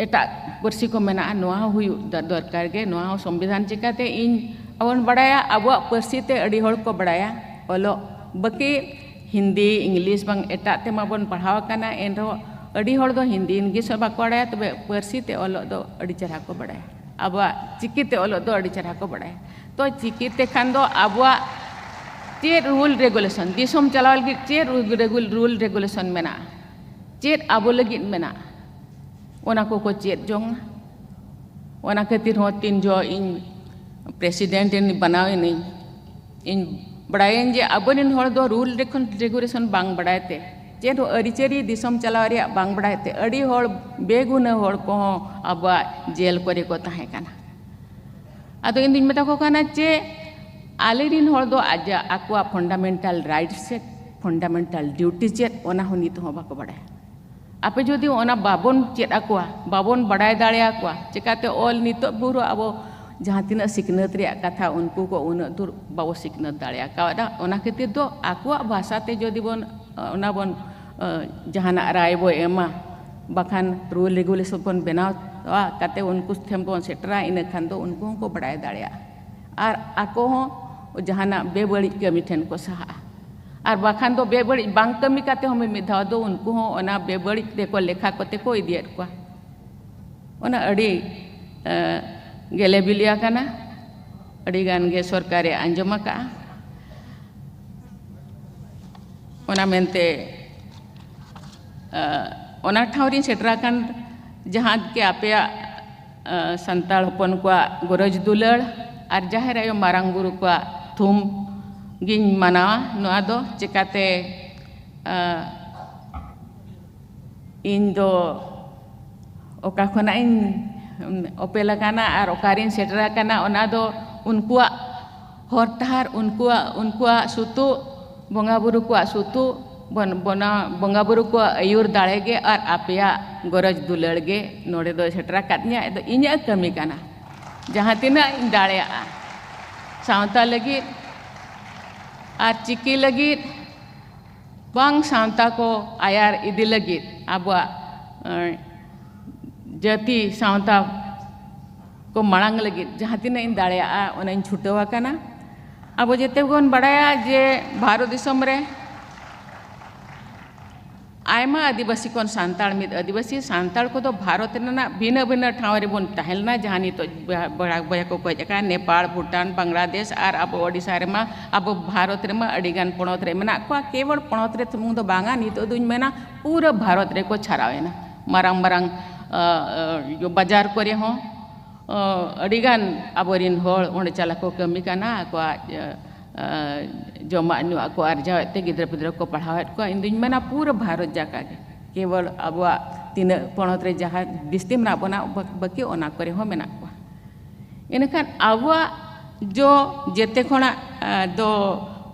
ᱮᱴᱟᱜ ᱯᱟᱹᱨᱥᱤ ᱠᱚ ᱢᱮᱱᱟᱜᱼᱟ, ᱱᱚᱣᱟ ᱦᱚᱸ ᱦᱩᱭᱩᱜ ᱫᱚᱨᱠᱟᱨ ᱜᱮ᱾ ᱱᱚᱣᱟ ᱦᱚᱸ ᱥᱚᱝᱵᱤᱫᱷᱟᱱ ᱪᱤᱠᱟᱹᱛᱮ ᱤᱧ ᱟᱵᱚᱱ ᱵᱟᱲᱟᱭᱟ, ᱟᱵᱚᱣᱟᱜ ᱯᱟᱹᱨᱥᱤ ᱛᱮ ᱟᱹᱰᱤ ᱦᱚᱲ ᱠᱚ ᱵᱟᱲᱟᱭᱟ ᱚᱞᱚᱜ, ᱵᱟᱹᱠᱤ ᱦᱤᱱᱫᱤ, ᱤᱝᱞᱤᱥ ᱵᱟᱝ ᱮᱴᱟᱜ ᱛᱮᱢᱟ ᱵᱚᱱ ᱯᱟᱲᱦᱟᱣ ᱟᱠᱟᱱᱟ, ᱮᱱᱨᱮᱦᱚᱸ ᱟᱹᱰᱤ ᱦᱚᱲ ᱫᱚ ᱦᱤᱱᱫᱤ ᱤᱝᱞᱤᱥ ᱦᱚᱸ ᱵᱟᱠᱚ ᱵᱟᱲᱟᱭᱟ, ᱛᱚᱵᱮ ᱯᱟᱹᱨᱥᱤ ᱛᱮ ᱚᱞᱚᱜ ᱫᱚ ᱟᱹᱰᱤ ᱪᱮᱦᱨᱟ ᱠᱚ ᱵᱟᱲᱟᱭᱟ, ᱟᱵᱚᱣᱟᱜ ᱪᱤᱠᱤ ᱛᱮ ᱚᱞᱚᱜ ᱫᱚ ᱟᱹᱰᱤ ᱪᱮᱦᱨᱟ ᱠᱚ ᱵᱟᱲᱟᱭᱟ᱾ ᱛᱚ ᱪᱤᱠᱤ ᱛᱮ ᱠᱷᱟᱱ ᱫᱚ ᱟᱵᱚᱣᱟᱜ ᱪᱮᱫ rule regulation, ᱫᱤᱥᱚᱢ ᱪᱟᱞᱟᱣ ᱞᱟᱹᱜᱤᱫ ᱪᱮᱫ rule regulation ᱢᱮᱱᱟᱜᱼᱟ, ᱪᱮᱫ ᱟᱵᱚ ᱞᱟᱹᱜᱤᱫ ᱢᱮᱱᱟᱜᱼᱟ, ᱚᱱᱟ ᱠᱚᱠᱚ ᱪᱮᱫ ᱡᱚᱝᱟ᱾ ᱚᱱᱟ ᱠᱷᱟᱹᱛᱤᱨ ᱦᱚᱸ ᱛᱤᱱ ᱡᱚᱦᱚᱜ ᱤᱧ president ᱤᱧ ᱵᱮᱱᱟᱣ ᱮᱱᱟᱹᱧ, ᱤᱧ ᱵᱟᱲᱟᱭᱟᱹᱧ ᱡᱮ ᱟᱵᱚᱨᱮᱱ ᱦᱚᱲ ᱫᱚ rule regulation ᱵᱟᱝ ᱵᱟᱲᱟᱭ ᱛᱮ, ᱪᱮᱫ ᱦᱚᱸ ᱟᱹᱨᱤᱪᱟᱹᱞᱤ ᱫᱤᱥᱚᱢ ᱪᱟᱞᱟᱣ ᱨᱮᱭᱟᱜ ᱵᱟᱝ ᱵᱟᱲᱟᱭ ᱛᱮ ᱟᱹᱰᱤ ᱦᱚᱲ, ᱵᱮᱜᱩᱱᱟᱹ ᱦᱚᱲ ᱠᱚᱦᱚᱸ ᱟᱵᱚᱣᱟᱜ ᱡᱮᱞ ᱠᱚᱨᱮ ᱠᱚ ᱛᱟᱦᱮᱸ ᱠᱟᱱᱟ᱾ ᱟᱫᱚ ᱤᱧ ᱫᱩᱧ ᱢᱮᱛᱟ ᱠᱚ ᱠᱟᱱᱟ ᱡᱮ ᱟᱞᱮᱨᱮᱱ ᱦᱚᱲ ᱫᱚ ᱟᱡᱟᱜ, ᱟᱠᱚᱣᱟᱜ fundamental rights ᱪᱮᱫ, fundamental duty ᱪᱮᱫ, ᱚᱱᱟ ᱦᱚᱸ ᱱᱤᱛ ᱦᱚᱸ ᱵᱟᱠᱚ ᱵᱟᱲᱟᱭᱟ᱾ ᱟᱯᱮ ᱡᱩᱫᱤ ᱚᱱᱟ ᱵᱟᱵᱚᱱ ᱪᱮᱫ ᱟᱠᱚᱣᱟ, ᱵᱟᱵᱚᱱ ᱵᱟᱲᱟᱭ ᱫᱟᱲᱮᱭᱟᱠᱚᱣᱟ, ᱪᱮᱠᱟᱛᱮ ᱚᱞ ᱱᱤᱛᱚᱜ ᱵᱷᱳᱨ ᱟᱵᱚ ᱡᱟᱦᱟᱸ ᱛᱤᱱᱟᱹᱜ ᱥᱤᱠᱷᱱᱟᱹᱛ ᱨᱮᱭᱟᱜ ᱠᱟᱛᱷᱟ, ᱩᱱᱠᱩ ᱠᱚ ᱩᱱᱟᱹᱜ ᱫᱩᱨ ᱵᱟᱵᱚ ᱥᱤᱠᱷᱱᱟᱹᱛ ᱫᱟᱲᱮ ᱟᱠᱟᱣᱫᱟ᱾ ᱚᱱᱟ ᱠᱷᱟᱹᱛᱤᱨ ᱫᱚ ᱟᱠᱚᱣᱟᱜ ᱵᱷᱟᱥᱟ ᱛᱮ ᱡᱩᱫᱤ ᱵᱚᱱ, ᱚᱱᱟ ᱵᱚᱱ, ᱡᱟᱦᱟᱱᱟᱜ ᱨᱟᱭ ᱵᱚ ᱮᱢᱟ, ᱵᱟᱠᱷᱟᱱ rule regulation ᱵᱚᱱ ᱵᱮᱱᱟᱣᱟ, ᱠᱟᱛᱮ ᱩᱱᱠᱩ ᱴᱷᱮᱱ ᱵᱚᱱ ᱥᱮᱴᱮᱨᱟ, ᱤᱱᱟᱹ ᱠᱷᱟᱱ ᱫᱚ ᱩᱱᱠᱩ ᱦᱚᱸᱠᱚ ᱵᱟᱲᱟᱭ ᱫᱟᱲᱮᱭᱟᱜᱼᱟ᱾ ᱟᱨ ᱟᱠᱚ ᱦᱚᱸ ᱡᱟᱦᱟᱱᱟᱜ ᱵᱮᱵᱟᱹᱲᱤᱡ ᱠᱟᱹᱢᱤ ᱴᱷᱮᱱ ᱠᱚ ᱥᱟᱦᱟᱜᱼᱟ᱾ ᱟᱨ ᱵᱟᱠᱷᱟᱱ ᱫᱚ ᱵᱮᱵᱟᱹᱲᱤᱡ ᱵᱟᱝ ᱠᱟᱹᱢᱤ ᱠᱟᱛᱮ ᱦᱚᱸ ᱢᱤᱢᱤᱫ ᱫᱷᱟᱣ ᱫᱚ ᱩᱱᱠᱩ ᱦᱚᱸ ᱚᱱᱟ ᱵᱮᱵᱟᱹᱲᱤᱡ ᱨᱮᱠᱚ ᱞᱮᱠᱷᱟ ᱠᱚᱛᱮ ᱠᱚ ᱤᱫᱤᱭᱮᱫ ᱠᱚᱣᱟ᱾ ᱚᱱᱟ ᱟᱹᱰᱤ, ᱮ, ᱜᱮᱞᱮ ᱵᱤᱞᱤ ᱟᱠᱟᱱᱟ, ᱟᱹᱰᱤ ᱜᱟᱱ ᱜᱮ ᱥᱚᱨᱠᱟᱨᱮ ᱟᱸᱡᱚᱢ ᱟᱠᱟᱫᱼᱟ᱾ ᱚᱱᱟ ᱢᱮᱱᱛᱮ, ᱮ, ᱚᱱᱟ ᱴᱷᱟᱶ ᱨᱤᱧ ᱥᱮᱴᱮᱨ ᱟᱠᱟᱱ ᱡᱟᱦᱟᱸ ᱜᱮ ᱟᱯᱮᱭᱟᱜ, ᱮ, ᱥᱟᱱᱛᱟᱲ ᱦᱚᱯᱚᱱ ᱠᱚᱣᱟᱜ ᱜᱚᱨᱚᱡᱽ ᱫᱩᱞᱟᱹᱲ ᱟᱨ ᱡᱟᱦᱮᱨ ᱟᱭᱳ ᱢᱟᱨᱟᱝ ᱵᱩᱨᱩ ᱠᱚᱣᱟᱜ ᱛᱷᱩᱢ ᱜᱤᱧ ᱢᱟᱱᱟᱣᱟ᱾ ᱱᱚᱣᱟ ᱫᱚ ᱪᱮᱠᱟᱛᱮ, ᱮ, ᱤᱧ ᱫᱚ ᱚᱠᱟ ᱠᱷᱚᱱᱟᱜ ᱤᱧ ᱚᱯᱮᱞ ᱟᱠᱟᱱᱟ ᱟᱨ ᱚᱠᱟᱨᱤᱧ ᱥᱮᱴᱮᱨ ᱟᱠᱟᱱᱟ, ᱚᱱᱟ ᱫᱚ ᱩᱱᱠᱩᱣᱟᱜ ᱦᱚᱨ ᱰᱟᱦᱟᱨ, ᱩᱱᱠᱩᱣᱟᱜ, ᱩᱱᱠᱩᱣᱟᱜ ᱥᱩᱛᱩᱜ, ᱵᱚᱸᱜᱟ ᱵᱩᱨᱩ ᱠᱚᱣᱟᱜ ᱥᱩᱛᱩᱜ, ᱵᱚᱱ-, ᱵᱚᱱᱟ-, ᱵᱚᱸᱜᱟ ᱵᱩᱨᱩ ᱠᱚᱣᱟᱜ ᱟᱹᱭᱩᱨ ᱫᱟᱲᱮ ᱜᱮ ᱟᱨ ᱟᱯᱮᱭᱟᱜ ᱜᱚᱨᱚᱡᱽ ᱫᱩᱞᱟᱹᱲ ᱜᱮ ᱱᱚᱰᱮ ᱫᱚ ᱥᱮᱴᱮᱨ ᱟᱠᱟᱫ ᱞᱤᱧᱟ᱾ ᱟᱫᱚ ᱤᱧᱟᱹᱜ ᱠᱟᱹᱢᱤ ᱠᱟᱱᱟ, ᱡᱟᱦᱟᱸ ᱛᱤᱱᱟᱹᱜ ᱤᱧ ᱫᱟᱲᱮᱭᱟᱜᱼᱟ ᱥᱟᱶᱛᱟ ᱞᱟᱹᱜᱤᱫ ᱟᱨ ᱪᱤᱠᱤ ᱞᱟᱹᱜᱤᱫ, ᱵᱟᱝ ᱥᱟᱶᱛᱟ ᱠᱚ ᱟᱭᱟᱨ ᱤᱫᱤ ᱞᱟᱹᱜᱤᱫ, ᱟᱵᱚᱣᱟᱜ, ᱮᱸ, ᱡᱟᱹᱛᱤ ᱥᱟᱶᱛᱟ ᱠᱚ ᱢᱟᱲᱟᱝ ᱞᱟᱹᱜᱤᱫ ᱡᱟᱦᱟᱸ ᱛᱤᱱᱟᱹᱜ ᱤᱧ ᱫᱟᱲᱮᱭᱟᱜᱼᱟ, ᱚᱱᱟᱧ ᱪᱷᱩᱴᱟᱹᱣ ᱟᱠᱟᱱᱟ᱾ ᱟᱵᱚ ᱡᱮᱛᱮ ᱵᱚᱱ ᱵᱟᱲᱟᱭᱟ ᱡᱮ ᱵᱷᱟᱨᱚᱛ ᱫᱤᱥᱚᱢ ᱨᱮ ᱟᱭᱢᱟ ᱟᱹᱫᱤᱵᱟᱹᱥᱤ ᱠᱷᱚᱱ ᱥᱟᱱᱛᱟᱲ, ᱢᱤᱫ ᱟᱹᱫᱤᱵᱟᱹᱥᱤ ᱥᱟᱱᱛᱟᱲ ᱠᱚᱫᱚ ᱵᱷᱟᱨᱚᱛ ᱨᱮᱱᱟᱜ ᱵᱷᱤᱱᱟᱹ ᱵᱷᱤᱱᱟᱹ ᱴᱷᱟᱶ ᱨᱮᱵᱚᱱ ᱛᱟᱦᱮᱸ ᱞᱮᱱᱟ, ᱡᱟᱦᱟᱸ ᱱᱤᱛᱚᱜ ᱵᱚᱭᱦᱟ, ᱵᱚᱭᱦᱟ, ᱵᱚᱭᱦᱟ ᱠᱚᱠᱚ ᱦᱮᱡ ᱟᱠᱟᱱᱟ, ᱱᱮᱯᱟᱲ, ᱵᱷᱩᱴᱟᱱ, ᱵᱟᱝᱞᱟᱫᱮᱥ ᱟᱨ ᱟᱵᱚ ᱳᱰᱤᱥᱟ ᱨᱮᱢᱟ, ᱟᱵᱚ ᱵᱷᱟᱨᱚᱛ ᱨᱮᱢᱟ ᱟᱹᱰᱤᱜᱟᱱ ᱯᱚᱱᱚᱛ ᱨᱮ ᱢᱮᱱᱟᱜ ᱠᱚᱣᱟ᱾ ᱠᱮᱵᱚᱞ ᱯᱚᱱᱚᱛ ᱨᱮ ᱥᱩᱢᱩᱝ ᱫᱚ ᱵᱟᱝᱟ, ᱱᱤᱛᱚᱜ ᱫᱚᱧ ᱢᱮᱱᱟ ᱯᱩᱨᱟᱹ ᱵᱷᱟᱨᱚᱛ ᱨᱮᱠᱚ ᱪᱷᱟᱨᱟᱣ ᱮᱱᱟ᱾ ᱢᱟᱨᱟᱝ ᱢᱟᱨᱟᱝ, ᱟ, ᱟ, ᱵᱟᱡᱟᱨ ᱠᱚᱨᱮ ᱦᱚᱸ, ᱟ, ᱟᱹᱰᱤᱜᱟᱱ ᱟᱵᱚᱨᱮᱱ ᱦᱚᱲ ᱚᱸᱰᱮ ᱪᱟᱞᱟᱜ ᱠᱚ ᱠᱟᱹᱢᱤ ᱠᱟᱱᱟ, ᱟᱠᱚᱣᱟᱜ, ᱟ, ᱟ, ᱡᱚᱢᱟᱜ ᱧᱩᱣᱟᱜ ᱠᱚ ᱟᱨᱡᱟᱣᱮᱫ ᱛᱮ ᱜᱤᱫᱽᱨᱟᱹ ᱯᱤᱫᱽᱨᱟᱹ ᱠᱚ ᱯᱟᱲᱦᱟᱣᱮᱫ ᱠᱚᱣᱟ᱾ ᱤᱧ ᱫᱩᱧ ᱢᱮᱱᱟ ᱯᱩᱨᱟᱹ ᱵᱷᱟᱨᱚᱛ ᱡᱟᱠᱟ ᱜᱮ, ᱠᱮᱵᱚᱞ ᱟᱵᱚᱣᱟᱜ ᱛᱤᱱᱟᱹᱜ ᱯᱚᱱᱚᱛ ᱨᱮ ᱡᱟᱦᱟᱸ ᱵᱤᱥᱛᱤ ᱢᱮᱱᱟᱜ ᱵᱚᱱᱟ, ᱵᱟ-, ᱵᱟᱹᱠᱤ ᱚᱱᱟ ᱠᱚᱨᱮ ᱦᱚᱸ ᱢᱮᱱᱟᱜ ᱠᱚᱣᱟ᱾ ᱤᱱᱟᱹᱠᱷᱟᱱ ᱟᱵᱚᱣᱟᱜ ᱡᱚ ᱡᱮᱛᱮ ᱠᱷᱚᱱᱟᱜ, ᱟ, ᱫᱚ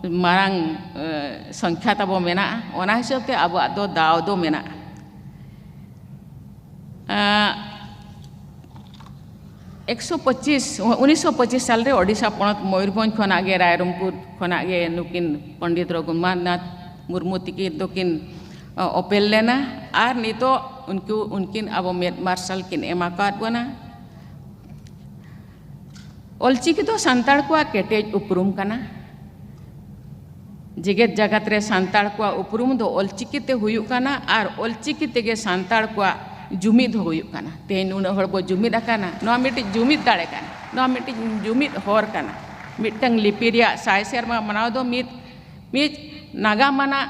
ᱢᱟᱨᱟᱝ, ᱟ, ᱥᱚᱝᱠᱷᱟ ᱛᱟᱵᱚ ᱢᱮᱱᱟᱜᱼᱟ, ᱚᱱᱟ ᱦᱤᱥᱟᱹᱵ ᱛᱮ ᱟᱵᱚᱣᱟᱜ ᱫᱚ ᱫᱟᱣ ᱫᱚ ᱢᱮᱱᱟᱜᱼᱟ᱾ ᱟ, ᱮᱠᱥᱚ ᱯᱚᱸᱪᱤᱥ, ᱩᱱᱤᱥᱥᱚ ᱯᱚᱸᱪᱤᱥ ᱥᱟᱞ ᱨᱮ ᱳᱰᱤᱥᱟ ᱯᱚᱱᱚᱛ ᱢᱚᱭᱩᱨᱵᱷᱚᱸᱡᱽ ᱠᱷᱚᱱᱟᱜ ᱜᱮ, ᱨᱟᱭᱨᱚᱝᱯᱩᱨ ᱠᱷᱚᱱᱟᱜ ᱜᱮ ᱱᱩᱠᱤᱱ ᱯᱚᱱᱰᱤᱛ ᱨᱚᱜᱷᱩᱱᱟᱛᱷ ᱢᱩᱨᱢᱩ ᱛᱤᱠᱤᱱ ᱫᱚᱠᱤᱱ, ᱟ, ᱚᱯᱮᱞ ᱞᱮᱱᱟ᱾ ᱟᱨ ᱱᱤᱛᱚᱜ ᱩᱱᱠᱩ, ᱩᱱᱠᱤᱱ ᱟᱵᱚ ᱢᱮᱫ ᱢᱟᱨᱥᱟᱞ ᱠᱤᱱ ᱮᱢ ᱟᱠᱟᱫ ᱵᱚᱱᱟ᱾ ᱚᱞᱪᱤᱠᱤ ᱫᱚ ᱥᱟᱱᱛᱟᱲ ᱠᱚᱣᱟᱜ ᱠᱮᱴᱮᱡ ᱩᱯᱨᱩᱢ ᱠᱟᱱᱟ᱾ ᱡᱮᱜᱮᱛ ᱡᱟᱠᱟᱛ ᱨᱮ ᱥᱟᱱᱛᱟᱲ ᱠᱚᱣᱟᱜ ᱩᱯᱨᱩᱢ ᱫᱚ ᱚᱞᱪᱤᱠᱤ ᱛᱮ ᱦᱩᱭᱩᱜ ᱠᱟᱱᱟ, ᱟᱨ ᱚᱞᱪᱤᱠᱤ ᱛᱮᱜᱮ ᱥᱟᱱᱛᱟᱲ ᱠᱚᱣᱟᱜ ᱡᱩᱢᱤᱫ ᱦᱚᱸ ᱦᱩᱭᱩᱜ ᱠᱟᱱᱟ᱾ ᱛᱮᱦᱮᱧ ᱱᱩᱱᱟᱹᱜ ᱦᱚᱲ ᱵᱚ ᱡᱩᱢᱤᱫ ᱟᱠᱟᱱᱟ, ᱱᱚᱣᱟ ᱢᱤᱫᱴᱤᱡ ᱡᱩᱢᱤᱫ ᱫᱟᱲᱮ ᱠᱟᱱᱟ, ᱱᱚᱣᱟ ᱢᱤᱫᱴᱤᱡ ᱡᱩᱢᱤᱫ ᱦᱚᱨ ᱠᱟᱱᱟ᱾ ᱢᱤᱫᱴᱟᱝ ᱞᱤᱯᱤ ᱨᱮᱭᱟᱜ ᱥᱟᱭ ᱥᱮᱨᱢᱟ ᱢᱟᱱᱟᱣ ᱫᱚ ᱢᱤᱫ, ᱢᱤᱫ ᱱᱟᱜᱟᱢ ᱟᱱᱟᱜ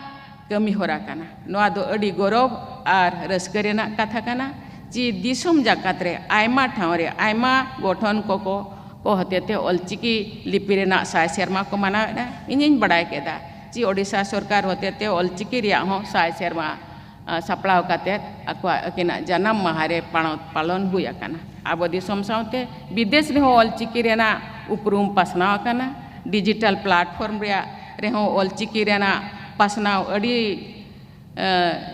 ᱠᱟᱹᱢᱤ ᱦᱚᱨᱟ ᱠᱟᱱᱟ᱾ ᱱᱚᱣᱟ ᱫᱚ ᱟᱹᱰᱤ ᱜᱚᱨᱚᱵᱽ ᱟᱨ ᱨᱟᱹᱥᱠᱟᱹ ᱨᱮᱱᱟᱜ ᱠᱟᱛᱷᱟ ᱠᱟᱱᱟ, ᱡᱮ ᱫᱤᱥᱚᱢ ᱡᱟᱠᱟᱛ ᱨᱮ ᱟᱭᱢᱟ ᱴᱷᱟᱶ ᱨᱮ ᱟᱭᱢᱟ ᱜᱚᱴᱷᱚᱱ ᱠᱚᱠᱚ, ᱠᱚ ᱦᱚᱛᱮᱛᱮ ᱚᱞᱪᱤᱠᱤ ᱞᱤᱯᱤ ᱨᱮᱱᱟᱜ ᱥᱟᱭ ᱥᱮᱨᱢᱟ ᱠᱚ ᱢᱟᱱᱟᱣᱮᱫᱼᱟ᱾ ᱤᱧᱤᱧ ᱵᱟᱲᱟᱭ ᱠᱮᱫᱟ ᱡᱮ ᱳᱰᱤᱥᱟ ᱥᱚᱨᱠᱟᱨ ᱦᱚᱛᱮᱛᱮ ᱚᱞᱪᱤᱠᱤ ᱨᱮᱭᱟᱜ ᱦᱚᱸ ᱥᱟᱭ ᱥᱮᱨᱢᱟ, ᱟ, ᱥᱟᱯᱲᱟᱣ ᱠᱟᱛᱮᱫ ᱟᱠᱚᱣᱟᱜ, ᱟᱹᱠᱤᱱᱟᱜ ᱡᱟᱱᱟᱢ ᱢᱟᱦᱟ ᱨᱮ ᱯᱟᱲᱚ-, ᱯᱟᱞᱚᱱ ᱦᱩᱭ ᱟᱠᱟᱱᱟ᱾ ᱟᱵᱚ ᱫᱤᱥᱚᱢ ᱥᱟᱶᱛᱮ ᱵᱤᱫᱮᱥ ᱨᱮᱦᱚᱸ ᱚᱞᱪᱤᱠᱤ ᱨᱮᱱᱟᱜ ᱩᱯᱨᱩᱢ ᱯᱟᱥᱱᱟᱣ ᱟᱠᱟᱱᱟ᱾ ᱰᱤᱡᱤᱴᱟᱞ ᱯᱞᱟᱴᱯᱷᱚᱨᱢ ᱨᱮᱭᱟᱜ ᱨᱮᱦᱚᱸ ᱚᱞᱪᱤᱠᱤ ᱨᱮᱱᱟᱜ ᱯᱟᱥᱱᱟᱣ ᱟᱹᱰᱤ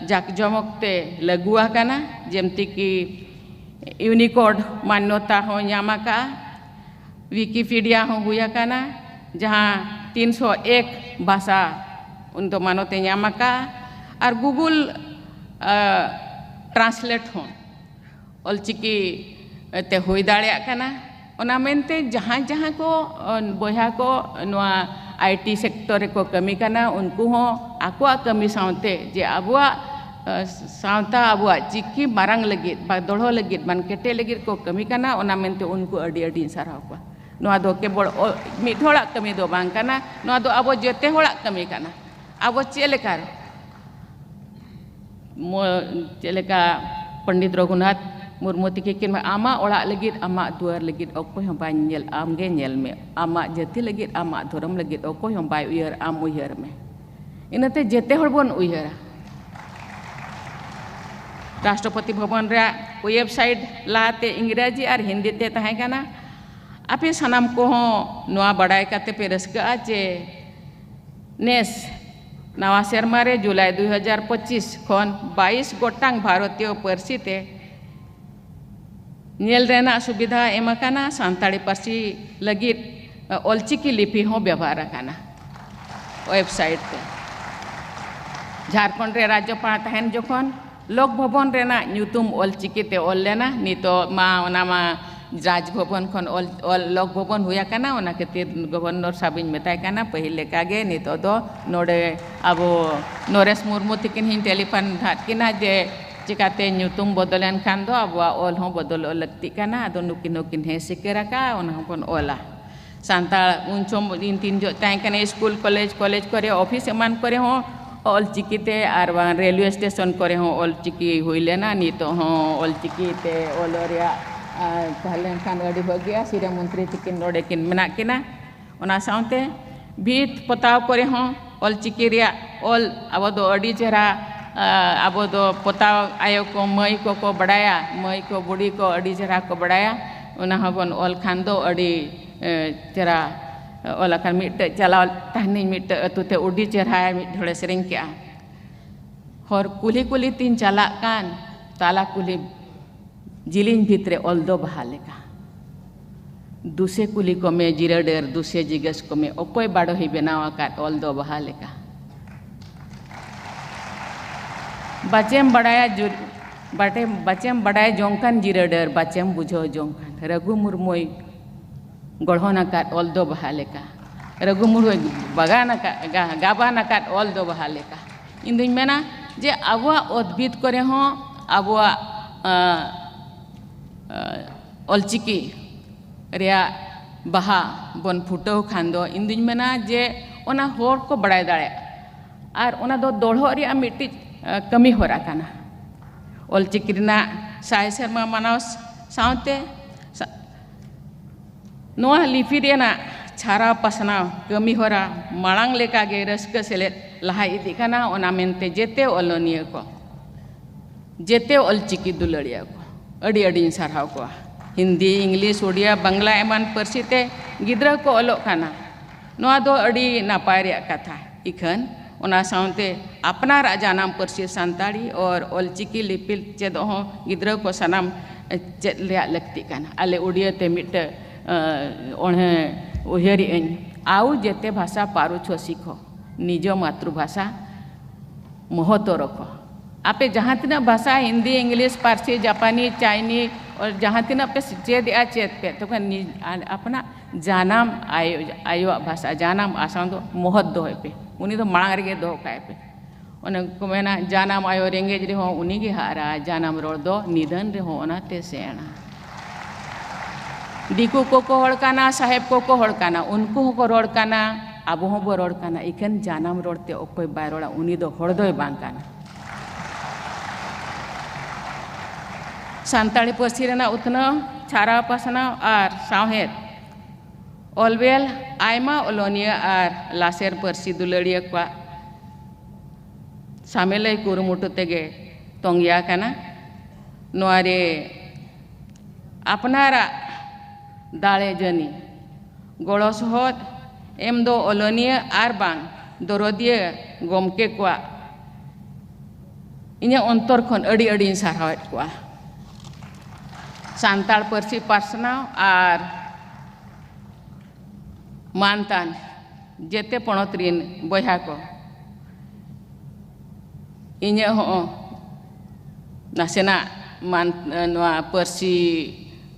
ᱡᱟᱠ ᱡᱚᱢᱚᱠ ᱛᱮ ᱞᱟᱹᱜᱩ ᱟᱠᱟᱱᱟ, ᱡᱮᱢᱛᱤ ᱠᱤ ᱤᱭᱩᱱᱤᱠᱳᱰ ᱢᱟᱱᱱᱚᱛᱟ ᱦᱚᱸ ᱧᱟᱢ ᱟᱠᱟᱫᱼᱟ, ᱣᱤᱠᱤᱯᱤᱰᱤᱭᱟ ᱦᱚᱸ ᱦᱩᱭ ᱟᱠᱟᱱᱟ, ᱡᱟᱦᱟᱸ ᱛᱤᱱᱥᱚ ᱮᱠ ᱵᱷᱟᱥᱟ ᱩᱱᱫᱚ ᱢᱟᱱᱚᱛ ᱮ ᱧᱟᱢ ᱟᱠᱟᱫᱼᱟ, ᱟᱨ ᱜᱩᱜᱩᱞ ᱴᱨᱟᱱᱥᱞᱮᱴ ᱦᱚᱸ ᱚᱞᱪᱤᱠᱤ ᱛᱮ ᱦᱩᱭ ᱫᱟᱲᱮᱭᱟᱜ ᱠᱟᱱᱟ᱾ ᱚᱱᱟ ᱢᱮᱱᱛᱮ ᱡᱟᱦᱟᱸ ᱡᱟᱦᱟᱸ ᱠᱚ ᱵᱚᱭᱦᱟ ᱠᱚ ᱱᱚᱣᱟ ᱟᱭᱴᱤ ᱥᱮᱠᱴᱚᱨ ᱨᱮᱠᱚ ᱠᱟᱹᱢᱤ ᱠᱟᱱᱟ, ᱩᱱᱠᱩ ᱦᱚᱸ ᱟᱠᱚᱣᱟᱜ ᱠᱟᱹᱢᱤ ᱥᱟᱶᱛᱮ ᱡᱮ ᱟᱵᱚᱣᱟᱜ ᱥᱟᱶᱛᱟ, ᱟᱵᱚᱣᱟᱜ ᱪᱤᱠᱤ ᱢᱟᱨᱟᱝ ᱞᱟᱹᱜᱤᱫ ᱵᱟ ᱫᱚᱲᱦᱚ ᱞᱟᱹᱜᱤᱫ ᱵᱟᱝ ᱠᱮᱴᱮᱡ ᱞᱟᱹᱜᱤᱫ ᱠᱚ ᱠᱟᱹᱢᱤ ᱠᱟᱱᱟ, ᱚᱱᱟ ᱢᱮᱱᱛᱮ ᱩᱱᱠᱩ ᱟᱹᱰᱤ ᱟᱹᱰᱤᱧ ᱥᱟᱨᱦᱟᱣ ᱠᱚᱣᱟ᱾ ᱱᱚᱣᱟ ᱫᱚ ᱠᱮᱵᱚᱞ ᱢᱤᱫ ᱦᱚᱲᱟᱜ ᱠᱟᱹᱢᱤ ᱫᱚ ᱵᱟᱝ ᱠᱟᱱᱟ, ᱱᱚᱣᱟ ᱫᱚ ᱟᱵᱚ ᱡᱮᱛᱮ ᱦᱚᱲᱟᱜ ᱠᱟᱹᱢᱤ ᱠᱟᱱᱟ᱾ ᱟᱵᱚ ᱪᱮᱫ ᱞᱮᱠᱟ ᱪᱮᱫ ᱞᱮᱠᱟ ᱯᱚᱱᱰᱤᱛ ᱨᱚᱜᱷᱩᱱᱟᱛᱷ ᱢᱩᱨᱢᱩ ᱛᱤᱠᱤᱱ ᱠᱤᱱ ᱢᱮᱱᱟ, "ᱟᱢᱟᱜ ᱚᱲᱟᱜ ᱞᱟᱹᱜᱤᱫ ᱟᱢᱟᱜ ᱫᱩᱣᱟᱹᱨ ᱞᱟᱹᱜᱤᱫ ᱚᱠᱚᱭ ᱦᱚᱸ ᱵᱟᱭ ᱧᱮᱞ, ᱟᱢ ᱜᱮ ᱧᱮᱞ ᱢᱮ᱾ ᱟᱢᱟᱜ ᱡᱟᱹᱛᱤ ᱞᱟᱹᱜᱤᱫ, ᱟᱢᱟᱜ ᱫᱷᱚᱨᱚᱢ ᱞᱟᱹᱜᱤᱫ ᱚᱠᱚᱭ ᱦᱚᱸ ᱵᱟᱭ ᱩᱭᱦᱟᱹᱨ, ᱟᱢ ᱩᱭᱦᱟᱹᱨ ᱢᱮ᱾" ᱤᱱᱟᱹᱛᱮ ᱡᱮᱛᱮ ᱦᱚᱲ ᱵᱚᱱ ᱩᱭᱦᱟᱹᱨᱟ᱾ ᱨᱟᱥᱴᱨᱚᱯᱚᱛᱤ ᱵᱷᱚᱵᱚᱱ ᱨᱮᱭᱟᱜ ᱣᱮᱵᱥᱟᱭᱤᱴ ᱞᱟᱦᱟᱛᱮ ᱤᱝᱨᱮᱡᱤ ᱟᱨ ᱦᱤᱱᱫᱤ ᱛᱮ ᱛᱟᱦᱮᱸ ᱠᱟᱱᱟ᱾ ᱟᱯᱮ ᱥᱟᱱᱟᱢ ᱠᱚᱦᱚᱸ ᱱᱚᱣᱟ ᱵᱟᱰᱟᱭ ᱠᱟᱛᱮ ᱯᱮ ᱨᱟᱹᱥᱠᱟᱹᱜᱼᱟ ᱡᱮ ᱱᱮᱥ ᱱᱟᱣᱟ ᱥᱮᱨᱢᱟ ᱨᱮ ᱡᱩᱞᱟᱭ ᱫᱩ ᱦᱟᱡᱟᱨ ᱯᱚᱸᱪᱤᱥ ᱠᱷᱚᱱ ᱵᱟᱭᱤᱥ ᱜᱚᱴᱟᱝ ᱵᱷᱟᱨᱚᱛᱤᱭᱚ ᱯᱟᱹᱨᱥᱤ ᱛᱮ ᱧᱮᱞ ᱨᱮᱱᱟᱜ ᱥᱩᱵᱤᱫᱷᱟ ᱮᱢ ᱟᱠᱟᱱᱟ᱾ ᱥᱟᱱᱛᱟᱲᱤ ᱯᱟᱹᱨᱥᱤ ᱞᱟᱹᱜᱤᱫ ᱚᱞᱪᱤᱠᱤ ᱞᱤᱯᱤ ᱦᱚᱸ ᱵᱮᱵᱚᱦᱟᱨ ᱟᱠᱟᱱᱟ ᱣᱮᱵᱥᱟᱭᱤᱴ ᱛᱮ᱾ ᱡᱷᱟᱲᱠᱷᱚᱸᱰ ᱨᱮ ᱨᱟᱡᱽᱡᱚᱯᱟᱲ ᱛᱟᱦᱮᱱ ᱡᱚᱠᱷᱚᱱ ᱞᱳᱠ ᱵᱷᱚᱵᱚᱱ ᱨᱮᱱᱟᱜ ᱧᱩᱛᱩᱢ ᱚᱞᱪᱤᱠᱤ ᱛᱮ ᱚᱞ ᱞᱮᱱᱟ᱾ ᱱᱤᱛᱚᱜ ᱢᱟ ᱚᱱᱟ ᱢᱟ ᱨᱟᱡᱽ ᱵᱷᱚᱵᱚᱱ ᱠᱷᱚᱱ ᱚᱞ, ᱚᱞ ᱞᱳᱠ ᱵᱷᱚᱵᱚᱱ ᱦᱩᱭ ᱟᱠᱟᱱᱟ, ᱚᱱᱟ ᱠᱷᱟᱹᱛᱤᱨ ᱜᱚᱵᱷᱚᱨᱱᱚᱨ ᱥᱟᱵ ᱤᱧ ᱢᱮᱛᱟᱭ ᱠᱟᱱᱟ, ᱯᱟᱹᱦᱤᱞ ᱞᱮᱠᱟᱜᱮ ᱱᱤᱛᱚᱜ ᱫᱚ ᱱᱚᱰᱮ ᱟᱵᱚ ᱱᱚᱨᱮᱥ ᱢᱩᱨᱢᱩ ᱛᱤᱠᱤᱱ ᱦᱚᱸᱧ ᱴᱮᱞᱤᱯᱷᱳᱱ ᱟᱫ ᱠᱤᱱᱟ ᱡᱮ ᱪᱤᱠᱟᱹᱛᱮ ᱧᱩᱛᱩᱢ ᱵᱚᱫᱚᱞᱮᱱ ᱠᱷᱟᱱ ᱫᱚ ᱟᱵᱚᱣᱟᱜ ᱚᱞ ᱦᱚᱸ ᱵᱚᱫᱚᱞᱚᱜ ᱞᱟᱹᱠᱛᱤᱜ ᱠᱟᱱᱟ᱾ ᱟᱫᱚ ᱱᱩᱠᱤᱱ ᱦᱚᱸᱠᱤᱱ ᱦᱮᱸ ᱥᱤᱠᱟᱹᱨ ᱟᱠᱟᱫᱼᱟ, ᱚᱱᱟ ᱦᱚᱸᱵᱚᱱ ᱚᱞᱟ᱾ ᱥᱟᱱᱛᱟᱲ ᱩᱱ ᱥᱚᱢᱚᱭ ᱤᱧ ᱛᱤᱱ ᱡᱚᱦᱚᱜ ᱛᱟᱦᱮᱸ ᱠᱟᱱᱟ ᱥᱠᱩᱞ, ᱠᱚᱞᱮᱡᱽ, ᱠᱚᱞᱮᱡᱽ ᱠᱚᱨᱮ, ᱚᱯᱷᱤᱥ ᱮᱢᱟᱱ ᱠᱚᱨᱮ ᱦᱚᱸ ᱚᱞᱪᱤᱠᱤ ᱛᱮ, ᱟᱨ ᱵᱟᱝ ᱨᱮᱞᱣᱮ ᱥᱴᱮᱥᱚᱱ ᱠᱚᱨᱮ ᱦᱚᱸ ᱚᱞᱪᱤᱠᱤ ᱦᱩᱭ ᱞᱮᱱᱟ᱾ ᱱᱤᱛᱚᱜ ᱦᱚᱸ ᱚᱞᱪᱤᱠᱤ ᱛᱮ ᱚᱞ ᱨᱮᱭᱟᱜ, ᱟᱨ ᱛᱟᱦᱮᱸ ᱞᱮᱱᱠᱷᱟᱱ ᱟᱹᱰᱤ ᱵᱷᱟᱹᱜᱤᱜᱼᱟ᱾ ᱥᱤᱨᱟᱹ ᱢᱚᱱᱛᱨᱤ ᱛᱤᱠᱤᱱ ᱱᱚᱰᱮ ᱠᱤᱱ ᱢᱮᱱᱟᱜ ᱠᱤᱱᱟ᱾ ᱚᱱᱟ ᱥᱟᱶᱛᱮ ᱵᱷᱤᱛ ᱯᱚᱛᱟᱣ ᱠᱚᱨᱮ ᱦᱚᱸ ᱚᱞᱪᱤᱠᱤ ᱨᱮᱭᱟᱜ ᱚᱞ ᱟᱵᱚ ᱫᱚ ᱟᱹᱰᱤ ᱪᱮᱦᱨᱟ, ᱟᱵᱚ ᱫᱚ ᱯᱚᱛᱟᱣ ᱟᱭᱳ ᱠᱚ, ᱢᱟᱹᱭ ᱠᱚᱠᱚ ᱵᱟᱲᱟᱭᱟ, ᱢᱟᱹᱭ ᱠᱚ, ᱵᱩᱰᱷᱤ ᱠᱚ ᱟᱹᱰᱤ ᱪᱮᱦᱨᱟ ᱠᱚ ᱵᱟᱲᱟᱭᱟ᱾ ᱚᱱᱟ ᱦᱚᱸᱵᱚᱱ ᱚᱞ ᱠᱷᱟᱱ ᱫᱚ ᱟᱹᱰᱤ ᱪᱮᱦᱨᱟ ᱚᱞ ᱟᱠᱟᱱ ᱢᱤᱫᱴᱮᱡ ᱪᱟᱞᱟᱣ ᱛᱟᱦᱮᱱᱤᱧ ᱢᱤᱫᱴᱮᱡ ᱟᱹᱛᱩ ᱛᱮ, ᱟᱹᱰᱤ ᱪᱮᱦᱨᱟ ᱢᱤᱫ ᱦᱚᱲᱮ ᱥᱮᱨᱮᱧ ᱠᱮᱜᱼᱟ᱾ ᱦᱚᱨ ᱠᱩᱞᱦᱤ ᱠᱩᱞᱦᱤ ᱛᱤᱧ ᱪᱟᱞᱟᱜ ᱠᱟᱱ, ᱛᱟᱞᱟ ᱠᱩᱞᱦᱤ ᱡᱤᱞᱤᱧ ᱵᱷᱤᱛ ᱨᱮ ᱚᱞ ᱫᱚ ᱵᱟᱦᱟ ᱞᱮᱠᱟ᱾ ᱫᱩᱥᱮ ᱠᱩᱞᱤ ᱠᱚᱢᱮ ᱡᱤᱨᱟᱹ ᱰᱟᱹᱨ, ᱫᱩᱥᱮ ᱡᱤᱜᱟᱹᱥ ᱠᱚᱢᱮ ᱚᱠᱚᱭ ᱵᱟᱰᱚᱦᱤ ᱵᱮᱱᱟᱣ ᱟᱠᱟᱫ ᱚᱞ ᱫᱚ ᱵᱟᱦᱟ ᱞᱮᱠᱟ᱾ ᱵᱟᱪᱮᱢ ᱵᱟᱰᱟᱭᱟ ᱡᱩᱨ-, ᱵᱟᱴᱮ-, ᱵᱟᱪᱮᱢ ᱵᱟᱰᱟᱭ ᱡᱚᱝ ᱠᱟᱱ ᱡᱤᱨᱟᱹ ᱰᱟᱹᱨ, ᱵᱟᱪᱮᱢ ᱵᱩᱡᱷᱟᱹᱣ ᱡᱚᱝ ᱠᱟᱱ ᱨᱟᱹᱜᱷᱩ ᱢᱩᱨᱢᱩᱭ ᱜᱚᱲᱦᱚᱱ ᱟᱠᱟᱫ ᱚᱞ ᱫᱚ ᱵᱟᱦᱟ ᱞᱮᱠᱟ᱾ ᱨᱟᱹᱜᱷᱩ ᱢᱩᱨᱢᱩᱭ ᱵᱟᱜᱟᱱ ᱟᱠᱟᱫ, ᱜᱟ-, ᱜᱟᱵᱟᱱ ᱟᱠᱟᱫ ᱚᱞ ᱫᱚ ᱵᱟᱦᱟ ᱞᱮᱠᱟ᱾ ᱤᱧ ᱫᱩᱧ ᱢᱮᱱᱟ ᱡᱮ ᱟᱵᱚᱣᱟᱜ ᱚᱛ ᱵᱷᱤᱛ ᱠᱚᱨᱮ ᱦᱚᱸ ᱟᱵᱚᱣᱟᱜ, ᱟᱸ, ᱟᱸ, ᱚᱞᱪᱤᱠᱤ ᱨᱮᱭᱟᱜ ᱵᱟᱦᱟ ᱵᱚᱱ ᱯᱷᱩᱴᱟᱹᱣ ᱠᱷᱟᱱ ᱫᱚ, ᱤᱧ ᱫᱩᱧ ᱢᱮᱱᱟ ᱡᱮ ᱚᱱᱟ ᱦᱚᱲ ᱠᱚ ᱵᱟᱲᱟᱭ ᱫᱟᱲᱮᱭᱟᱜᱼᱟ᱾ ᱟᱨ ᱚᱱᱟ ᱫᱚ ᱫᱚᱲᱦᱚᱜ ᱨᱮᱭᱟᱜ ᱢᱤᱫᱴᱤᱡ, ᱟᱸ, ᱠᱟᱹᱢᱤ ᱦᱚᱨᱟ ᱠᱟᱱᱟ᱾ ᱚᱞᱪᱤᱠᱤ ᱨᱮᱱᱟᱜ ᱥᱟᱭ ᱥᱮᱨᱢᱟ ᱢᱟᱱᱟᱣ ᱥᱟᱶᱛᱮ ᱥᱟ-, ᱱᱚᱣᱟ ᱞᱤᱯᱤ ᱨᱮᱱᱟᱜ ᱪᱷᱟᱨᱟᱣ ᱯᱟᱥᱱᱟᱣ ᱠᱟᱹᱢᱤ ᱦᱚᱨᱟ ᱢᱟᱲᱟᱝ ᱞᱮᱠᱟᱜᱮ ᱨᱟᱹᱥᱠᱟᱹ ᱥᱮᱞᱮᱫ ᱞᱟᱦᱟ ᱤᱫᱤᱜ ᱠᱟᱱᱟ᱾ ᱚᱱᱟ ᱢᱮᱱᱛᱮ ᱡᱮᱛᱮ ᱚᱞᱚᱱᱤᱭᱟᱹ ᱠᱚ, ᱡᱮᱛᱮ ᱚᱞᱪᱤᱠᱤ ᱫᱩᱞᱟᱹᱲᱤᱭᱟᱹ ᱠᱚ ᱟᱹᱰᱤ ᱟᱹᱰᱤᱧ ᱥᱟᱨᱦᱟᱣ ᱠᱚᱣᱟ᱾ ᱦᱤᱱᱫᱤ, ᱤᱝᱞᱤᱥ, ᱳᱰᱤᱭᱟ, ᱵᱟᱝᱞᱟ ᱮᱢᱟᱱ ᱯᱟᱹᱨᱥᱤ ᱛᱮ ᱜᱤᱫᱽᱨᱟᱹ ᱠᱚ ᱚᱞᱚᱜ ᱠᱟᱱᱟ᱾ ᱱᱚᱣᱟ ᱫᱚ ᱟᱹᱰᱤ ᱱᱟᱯᱟᱭ ᱨᱮᱭᱟᱜ ᱠᱟᱛᱷᱟ᱾ ᱤᱠᱷᱟᱹᱱ ᱚᱱᱟ ᱥᱟᱶᱛᱮ ᱟᱯᱱᱟᱨᱟᱜ ᱡᱟᱱᱟᱢ ᱯᱟᱹᱨᱥᱤ ᱥᱟᱱᱛᱟᱲᱤ ᱚᱨ ᱚᱞᱪᱤᱠᱤ ᱞᱤᱯᱤ ᱪᱮᱫᱚᱜ ᱦᱚᱸ ᱜᱤᱫᱽᱨᱟᱹ ᱠᱚ ᱥᱟᱱᱟᱢ ᱪᱮᱫ ᱨᱮᱭᱟᱜ ᱞᱟᱹᱠᱛᱤᱜ ᱠᱟᱱᱟ᱾ ᱟᱞᱮ ᱩᱰᱤᱭᱟᱹ ᱛᱮ ᱢᱤᱫᱴᱟᱹᱝ, ᱟᱸ, ᱚᱬᱦᱮ ᱩᱭᱦᱟᱹᱨᱮᱜ ᱟᱹᱧ, ᱟᱣ ᱡᱮᱛᱮ ᱵᱷᱟᱥᱟ ᱯᱟᱨᱩ ᱪᱷᱚ ᱥᱤᱠᱷᱚ, ᱱᱤᱡᱚ ᱢᱟᱛᱨᱩ ᱵᱷᱟᱥᱟ ᱢᱚᱦᱚᱛᱚ ᱨᱚᱠᱷᱚ᱾ ᱟᱯᱮ ᱡᱟᱦᱟᱸ ᱛᱤᱱᱟᱹᱜ ᱵᱷᱟᱥᱟ, ᱦᱤᱱᱫᱤ, ᱤᱝᱞᱤᱥ, ᱯᱟᱹᱨᱥᱤ, ᱡᱟᱯᱟᱱᱤ, ᱪᱟᱭᱱᱤ, ᱚᱨ ᱡᱟᱦᱟᱸ ᱛᱤᱱᱟᱹᱜ ᱯᱮ ᱪᱮᱫ ᱮᱜᱼᱟ, ᱪᱮᱫ ᱯᱮ, ᱛᱚᱠᱷᱚᱱ ᱱᱤᱡ-, ᱟᱨ ᱟᱯᱱᱟ ᱡᱟᱱᱟᱢ ᱟᱭᱳ, ᱟᱭᱳᱣᱟᱜ ᱵᱷᱟᱥᱟ, ᱡᱟᱱᱟᱢ ᱟᱲᱟᱝ ᱫᱚ ᱢᱚᱦᱚᱛ ᱫᱚᱦᱚᱭ ᱯᱮ, ᱩᱱᱤ ᱫᱚ ᱢᱟᱲᱟᱝ ᱨᱮᱜᱮ ᱫᱚᱦᱚ ᱠᱟᱭ ᱯᱮ᱾ ᱚᱱᱮ ᱠᱚ ᱢᱮᱱᱟ, ᱡᱟᱱᱟᱢ ᱟᱭᱳ ᱨᱮᱸᱜᱮᱡ ᱨᱮᱦᱚᱸ ᱩᱱᱤ ᱜᱮ ᱦᱟᱨᱟ, ᱡᱟᱱᱟᱢ ᱨᱚᱲ ᱫᱚ ᱱᱤᱫᱷᱟᱹᱱ ᱨᱮᱦᱚᱸ ᱚᱱᱟᱛᱮ ᱥᱮᱬᱟ᱾ ᱫᱤᱠᱩ ᱠᱚᱠᱚ ᱦᱚᱲ ᱠᱟᱱᱟ, ᱥᱟᱦᱮᱵ ᱠᱚᱠᱚ ᱦᱚᱲ ᱠᱟᱱᱟ, ᱩᱱᱠᱩ ᱦᱚᱸᱠᱚ ᱨᱚᱲ ᱠᱟᱱᱟ, ᱟᱵᱚ ᱦᱚᱸᱵᱚ ᱨᱚᱲ ᱠᱟᱱᱟ, ᱤᱠᱷᱟᱹᱱ ᱡᱟᱱᱟᱢ ᱨᱚᱲ ᱛᱮ ᱚᱠᱚᱭ ᱵᱟᱭ ᱨᱚᱲᱟ, ᱩᱱᱤ ᱫᱚ ᱦᱚᱲ ᱫᱚᱭ ᱵᱟᱝ ᱠᱟᱱᱟ᱾ ᱥᱟᱱᱛᱟᱲᱤ ᱯᱟᱹᱨᱥᱤ ᱨᱮᱱᱟᱜ ᱩᱛᱱᱟᱹᱣ, ᱪᱷᱟᱨᱟᱣ ᱯᱟᱥᱱᱟᱣ ᱟᱨ ᱥᱟᱶᱦᱮᱫ ᱚᱞᱵᱮᱞ ᱟᱭᱢᱟ ᱚᱞᱚᱱᱤᱭᱟᱹ ᱟᱨ ᱞᱟᱥᱮᱨ ᱯᱟᱹᱨᱥᱤ ᱫᱩᱞᱟᱹᱲᱤᱭᱟᱹ ᱠᱚᱣᱟᱜ ᱥᱟᱢᱮᱞᱟᱭ ᱠᱩᱨᱩᱢᱩᱴᱩ ᱛᱮᱜᱮ ᱛᱚᱝᱜᱮ ᱟᱠᱟᱱᱟ᱾ ᱱᱚᱣᱟ ᱨᱮ ᱟᱯᱱᱟᱨᱟᱜ ᱫᱟᱲᱮ ᱡᱟᱹᱱᱤ ᱜᱚᱲᱚ ᱥᱚᱦᱚᱫ ᱮᱢ ᱫᱚ ᱚᱞᱚᱱᱤᱭᱟᱹ ᱟᱨ ᱵᱟᱝ ᱫᱚᱨᱚᱫᱤᱭᱟᱹ ᱜᱚᱢᱠᱮ ᱠᱚᱣᱟᱜ ᱤᱧᱟᱹᱜ ᱚᱱᱛᱚᱨ ᱠᱷᱚᱱ ᱟᱹᱰᱤ ᱟᱹᱰᱤᱧ ᱥᱟᱨᱦᱟᱣᱮᱫ ᱠᱚᱣᱟ᱾ ᱥᱟᱱᱛᱟᱲ ᱯᱟᱹᱨᱥᱤ ᱯᱟᱥᱱᱟᱣ ᱟᱨ ᱢᱟᱱᱛᱟᱱ ᱡᱮᱛᱮ ᱯᱚᱱᱚᱛ ᱨᱤᱱ ᱵᱚᱭᱦᱟ ᱠᱚ, ᱤᱧᱟᱹᱜ ᱦᱚᱸ ᱱᱟᱥᱮᱱᱟᱜ ᱢᱟᱱ, ᱱᱚᱣᱟ ᱯᱟᱹᱨᱥᱤ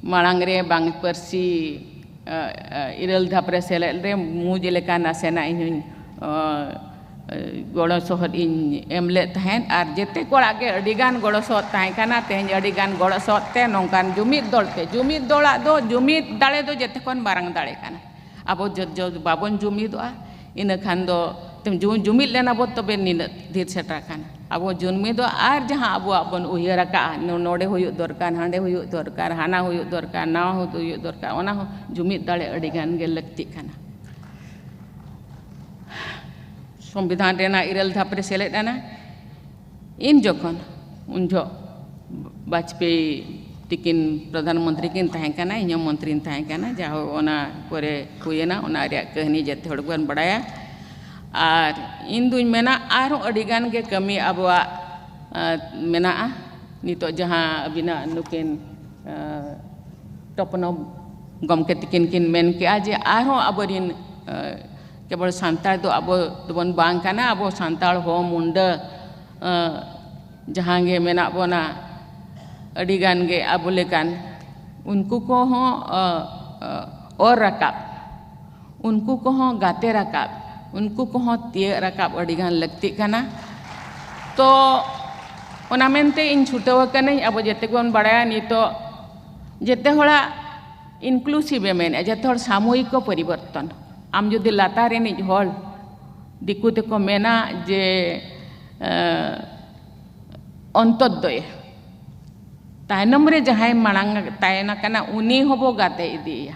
ᱢᱟᱲᱟᱝ ᱨᱮ ᱵᱟᱝ ᱯᱟᱹᱨᱥᱤ, ᱟ, ᱟ, ᱤᱨᱟᱹᱞ ᱫᱷᱟᱯ ᱨᱮ ᱥᱮᱞᱮᱫ ᱨᱮ ᱢᱩᱡᱽ ᱞᱮᱠᱟ ᱱᱟᱥᱮᱱᱟᱜ ᱤᱧ ᱦᱚᱸᱧ, ᱟ, ᱟ, ᱜᱚᱲᱚ ᱥᱚᱦᱚᱫ ᱤᱧ ᱮᱢ ᱞᱮᱫ ᱛᱟᱦᱮᱸᱫ᱾ ᱟᱨ ᱡᱮᱛᱮ ᱠᱚᱲᱟ ᱜᱮ ᱟᱹᱰᱤ ᱜᱟᱱ ᱜᱚᱲᱚ ᱥᱚᱦᱚᱫ ᱛᱟᱦᱮᱸ ᱠᱟᱱᱟ᱾ ᱛᱮᱦᱮᱧ ᱟᱹᱰᱤ ᱜᱟᱱ ᱜᱚᱲᱚ ᱥᱚᱦᱚᱫ ᱛᱮ ᱱᱚᱝᱠᱟᱱ ᱡᱩᱢᱤᱫ ᱫᱚᱞ ᱛᱮ, ᱡᱩᱢᱤᱫ ᱫᱚᱞᱟᱜ ᱫᱚ, ᱡᱩᱢᱤᱫ ᱫᱟᱲᱮ ᱫᱚ ᱡᱮᱛᱮ ᱠᱷᱚᱱ ᱢᱟᱨᱟᱝ ᱫᱟᱲᱮ ᱠᱟᱱᱟ᱾ ᱟᱵᱚ ᱡᱚ-, ᱡᱚ-, ᱵᱟᱵᱚᱱ ᱡᱩᱢᱤᱫᱚᱜᱼᱟ, ᱤᱱᱟᱹ ᱠᱷᱟᱱ ᱫᱚ ᱛᱮᱢ ᱡᱩ-, ᱡᱩᱢᱤᱫ ᱞᱮᱱᱟ ᱵᱚ, ᱛᱚᱵᱮ ᱱᱤᱱᱟᱹᱜ ᱰᱷᱮᱨ ᱥᱮᱴᱮᱨ ᱟᱠᱟᱱᱟ᱾ ᱟᱵᱚ ᱡᱩᱢᱤᱫᱚᱜ ᱟᱨ ᱡᱟᱦᱟᱸ ᱟᱵᱚᱣᱟᱜ ᱵᱚᱱ ᱩᱭᱦᱟᱹᱨ ᱟᱠᱟᱫᱼᱟ, ᱱᱚ-, ᱱᱚᱰᱮ ᱦᱩᱭᱩᱜ ᱫᱚᱨᱠᱟᱨ, ᱦᱟᱸᱰᱮ ᱦᱩᱭᱩᱜ ᱫᱚᱨᱠᱟᱨ, ᱦᱟᱱᱟ ᱦᱩᱭᱩᱜ ᱫᱚᱨᱠᱟᱨ, ᱱᱟᱣᱟ ᱦᱩᱭᱩᱜ ᱫᱚᱨᱠᱟᱨ, ᱚᱱᱟ ᱦᱚᱸ ᱡᱩᱢᱤᱫ ᱫᱟᱲᱮ ᱟᱹᱰᱤ ᱜᱟᱱ ᱜᱮ ᱞᱟᱹᱠᱛᱤᱜ ᱠᱟᱱᱟ᱾ ᱥᱚᱝᱵᱤᱫᱷᱟᱱ ᱨᱮᱱᱟᱜ ᱤᱨᱟᱹᱞ ᱫᱷᱟᱯ ᱨᱮ ᱥᱮᱞᱮᱫ ᱮᱱᱟ᱾ ᱤᱱ ᱡᱚᱠᱷᱚᱱ, ᱩᱱ ᱡᱚᱦᱚᱜ ᱵᱟᱡᱽᱯᱮᱭᱤ ᱛᱤᱠᱤᱱ ᱯᱨᱚᱫᱷᱟᱱ ᱢᱚᱱᱛᱨᱤ ᱠᱤᱱ ᱛᱟᱦᱮᱸ ᱠᱟᱱᱟ, ᱤᱧ ᱦᱚᱸ ᱢᱚᱱᱛᱨᱤᱧ ᱛᱟᱦᱮᱸ ᱠᱟᱱᱟ᱾ ᱡᱟᱦᱳ, ᱚᱱᱟ ᱯᱚᱨᱮ ᱦᱩᱭᱮᱱᱟ, ᱚᱱᱟ ᱨᱮᱭᱟᱜ ᱠᱟᱹᱦᱱᱤ ᱡᱮᱛᱮ ᱦᱚᱲ ᱜᱮᱵᱚᱱ ᱵᱟᱲᱟᱭᱟ᱾ ᱟᱨ ᱤᱧ ᱫᱩᱧ ᱢᱮᱱᱟ, ᱟᱨᱦᱚᱸ ᱟᱹᱰᱤ ᱜᱟᱱ ᱜᱮ ᱠᱟᱹᱢᱤ ᱟᱵᱚᱣᱟᱜ, ᱟ, ᱢᱮᱱᱟᱜᱼᱟ᱾ ᱱᱤᱛᱚᱜ ᱡᱟᱦᱟᱸ ᱟᱹᱵᱤᱱᱟᱜ ᱱᱩᱠᱤᱱ, ᱟ, ᱛᱚᱯᱱᱚ ᱜᱚᱢᱠᱮ ᱛᱤᱠᱤᱱ ᱠᱤᱱ ᱢᱮᱱ ᱠᱮᱜᱼᱟ ᱡᱮ ᱟᱨᱦᱚᱸ ᱟᱵᱚᱨᱤᱱ, ᱟ, ᱠᱮᱵᱚᱞ ᱥᱟᱱᱛᱟᱲ ᱫᱚ ᱟᱵᱚ ᱫᱚᱵᱚᱱ ᱵᱟᱝ ᱠᱟᱱᱟ, ᱟᱵᱚ ᱥᱟᱱᱛᱟᱲ, ᱦᱳ, ᱢᱩᱱᱰᱟᱹ, ᱟ, ᱡᱟᱦᱟᱸ ᱜᱮ ᱢᱮᱱᱟᱜ ᱵᱚᱱᱟ, ᱟᱹᱰᱤ ᱜᱟᱱ ᱜᱮ ᱟᱵᱚ ᱞᱮᱠᱟᱱ, ᱩᱱᱠᱩ ᱠᱚᱦᱚᱸ, ᱟ, ᱟ, ᱚᱨ ᱨᱟᱠᱟᱵ, ᱩᱱᱠᱩ ᱠᱚᱦᱚᱸ ᱜᱟᱛᱮ ᱨᱟᱠᱟᱵ, ᱩᱱᱠᱩ ᱠᱚᱦᱚᱸ ᱛᱤᱭᱟᱹᱜ ᱨᱟᱠᱟᱵ ᱟᱹᱰᱤ ᱜᱟᱱ ᱞᱟᱹᱠᱛᱤᱜ ᱠᱟᱱᱟ᱾ ᱛᱚ, ᱚᱱᱟ ᱢᱮᱱᱛᱮ ᱤᱧ ᱪᱷᱩᱴᱟᱹᱣ ᱟᱠᱟᱱᱟᱹᱧ᱾ ᱟᱵᱚ ᱡᱮᱛᱮ ᱜᱮᱵᱚᱱ ᱵᱟᱲᱟᱭᱟ, ᱱᱤᱛᱚᱜ ᱡᱮᱛᱮ ᱦᱚᱲᱟᱜ inclusive ᱮ ᱢᱮᱱᱮᱫᱼᱟ, ᱡᱚᱛᱚ ᱦᱚᱲ ᱥᱟᱢᱚᱭᱤᱠ ᱠᱚ ᱯᱚᱨᱤᱵᱚᱨᱛᱚᱱ᱾ ᱟᱢ ᱡᱩᱫᱤ ᱞᱟᱛᱟᱨ ᱨᱤᱱᱤᱡ ᱦᱚᱲ, ᱫᱤᱠᱩ ᱛᱮᱠᱚ ᱢᱮᱱᱟ ᱡᱮ, ᱮ, ᱚᱱᱛᱚᱫᱽᱫᱚᱭ, ᱛᱟᱭᱱᱚᱢ ᱨᱮ ᱡᱟᱦᱟᱸᱭ ᱢᱟᱲᱟᱝ ᱛᱟᱦᱮᱱ ᱠᱟᱱᱟ, ᱩᱱᱤ ᱦᱚᱸᱵᱚ ᱜᱟᱛᱮ ᱤᱫᱤᱭᱮᱭᱟ᱾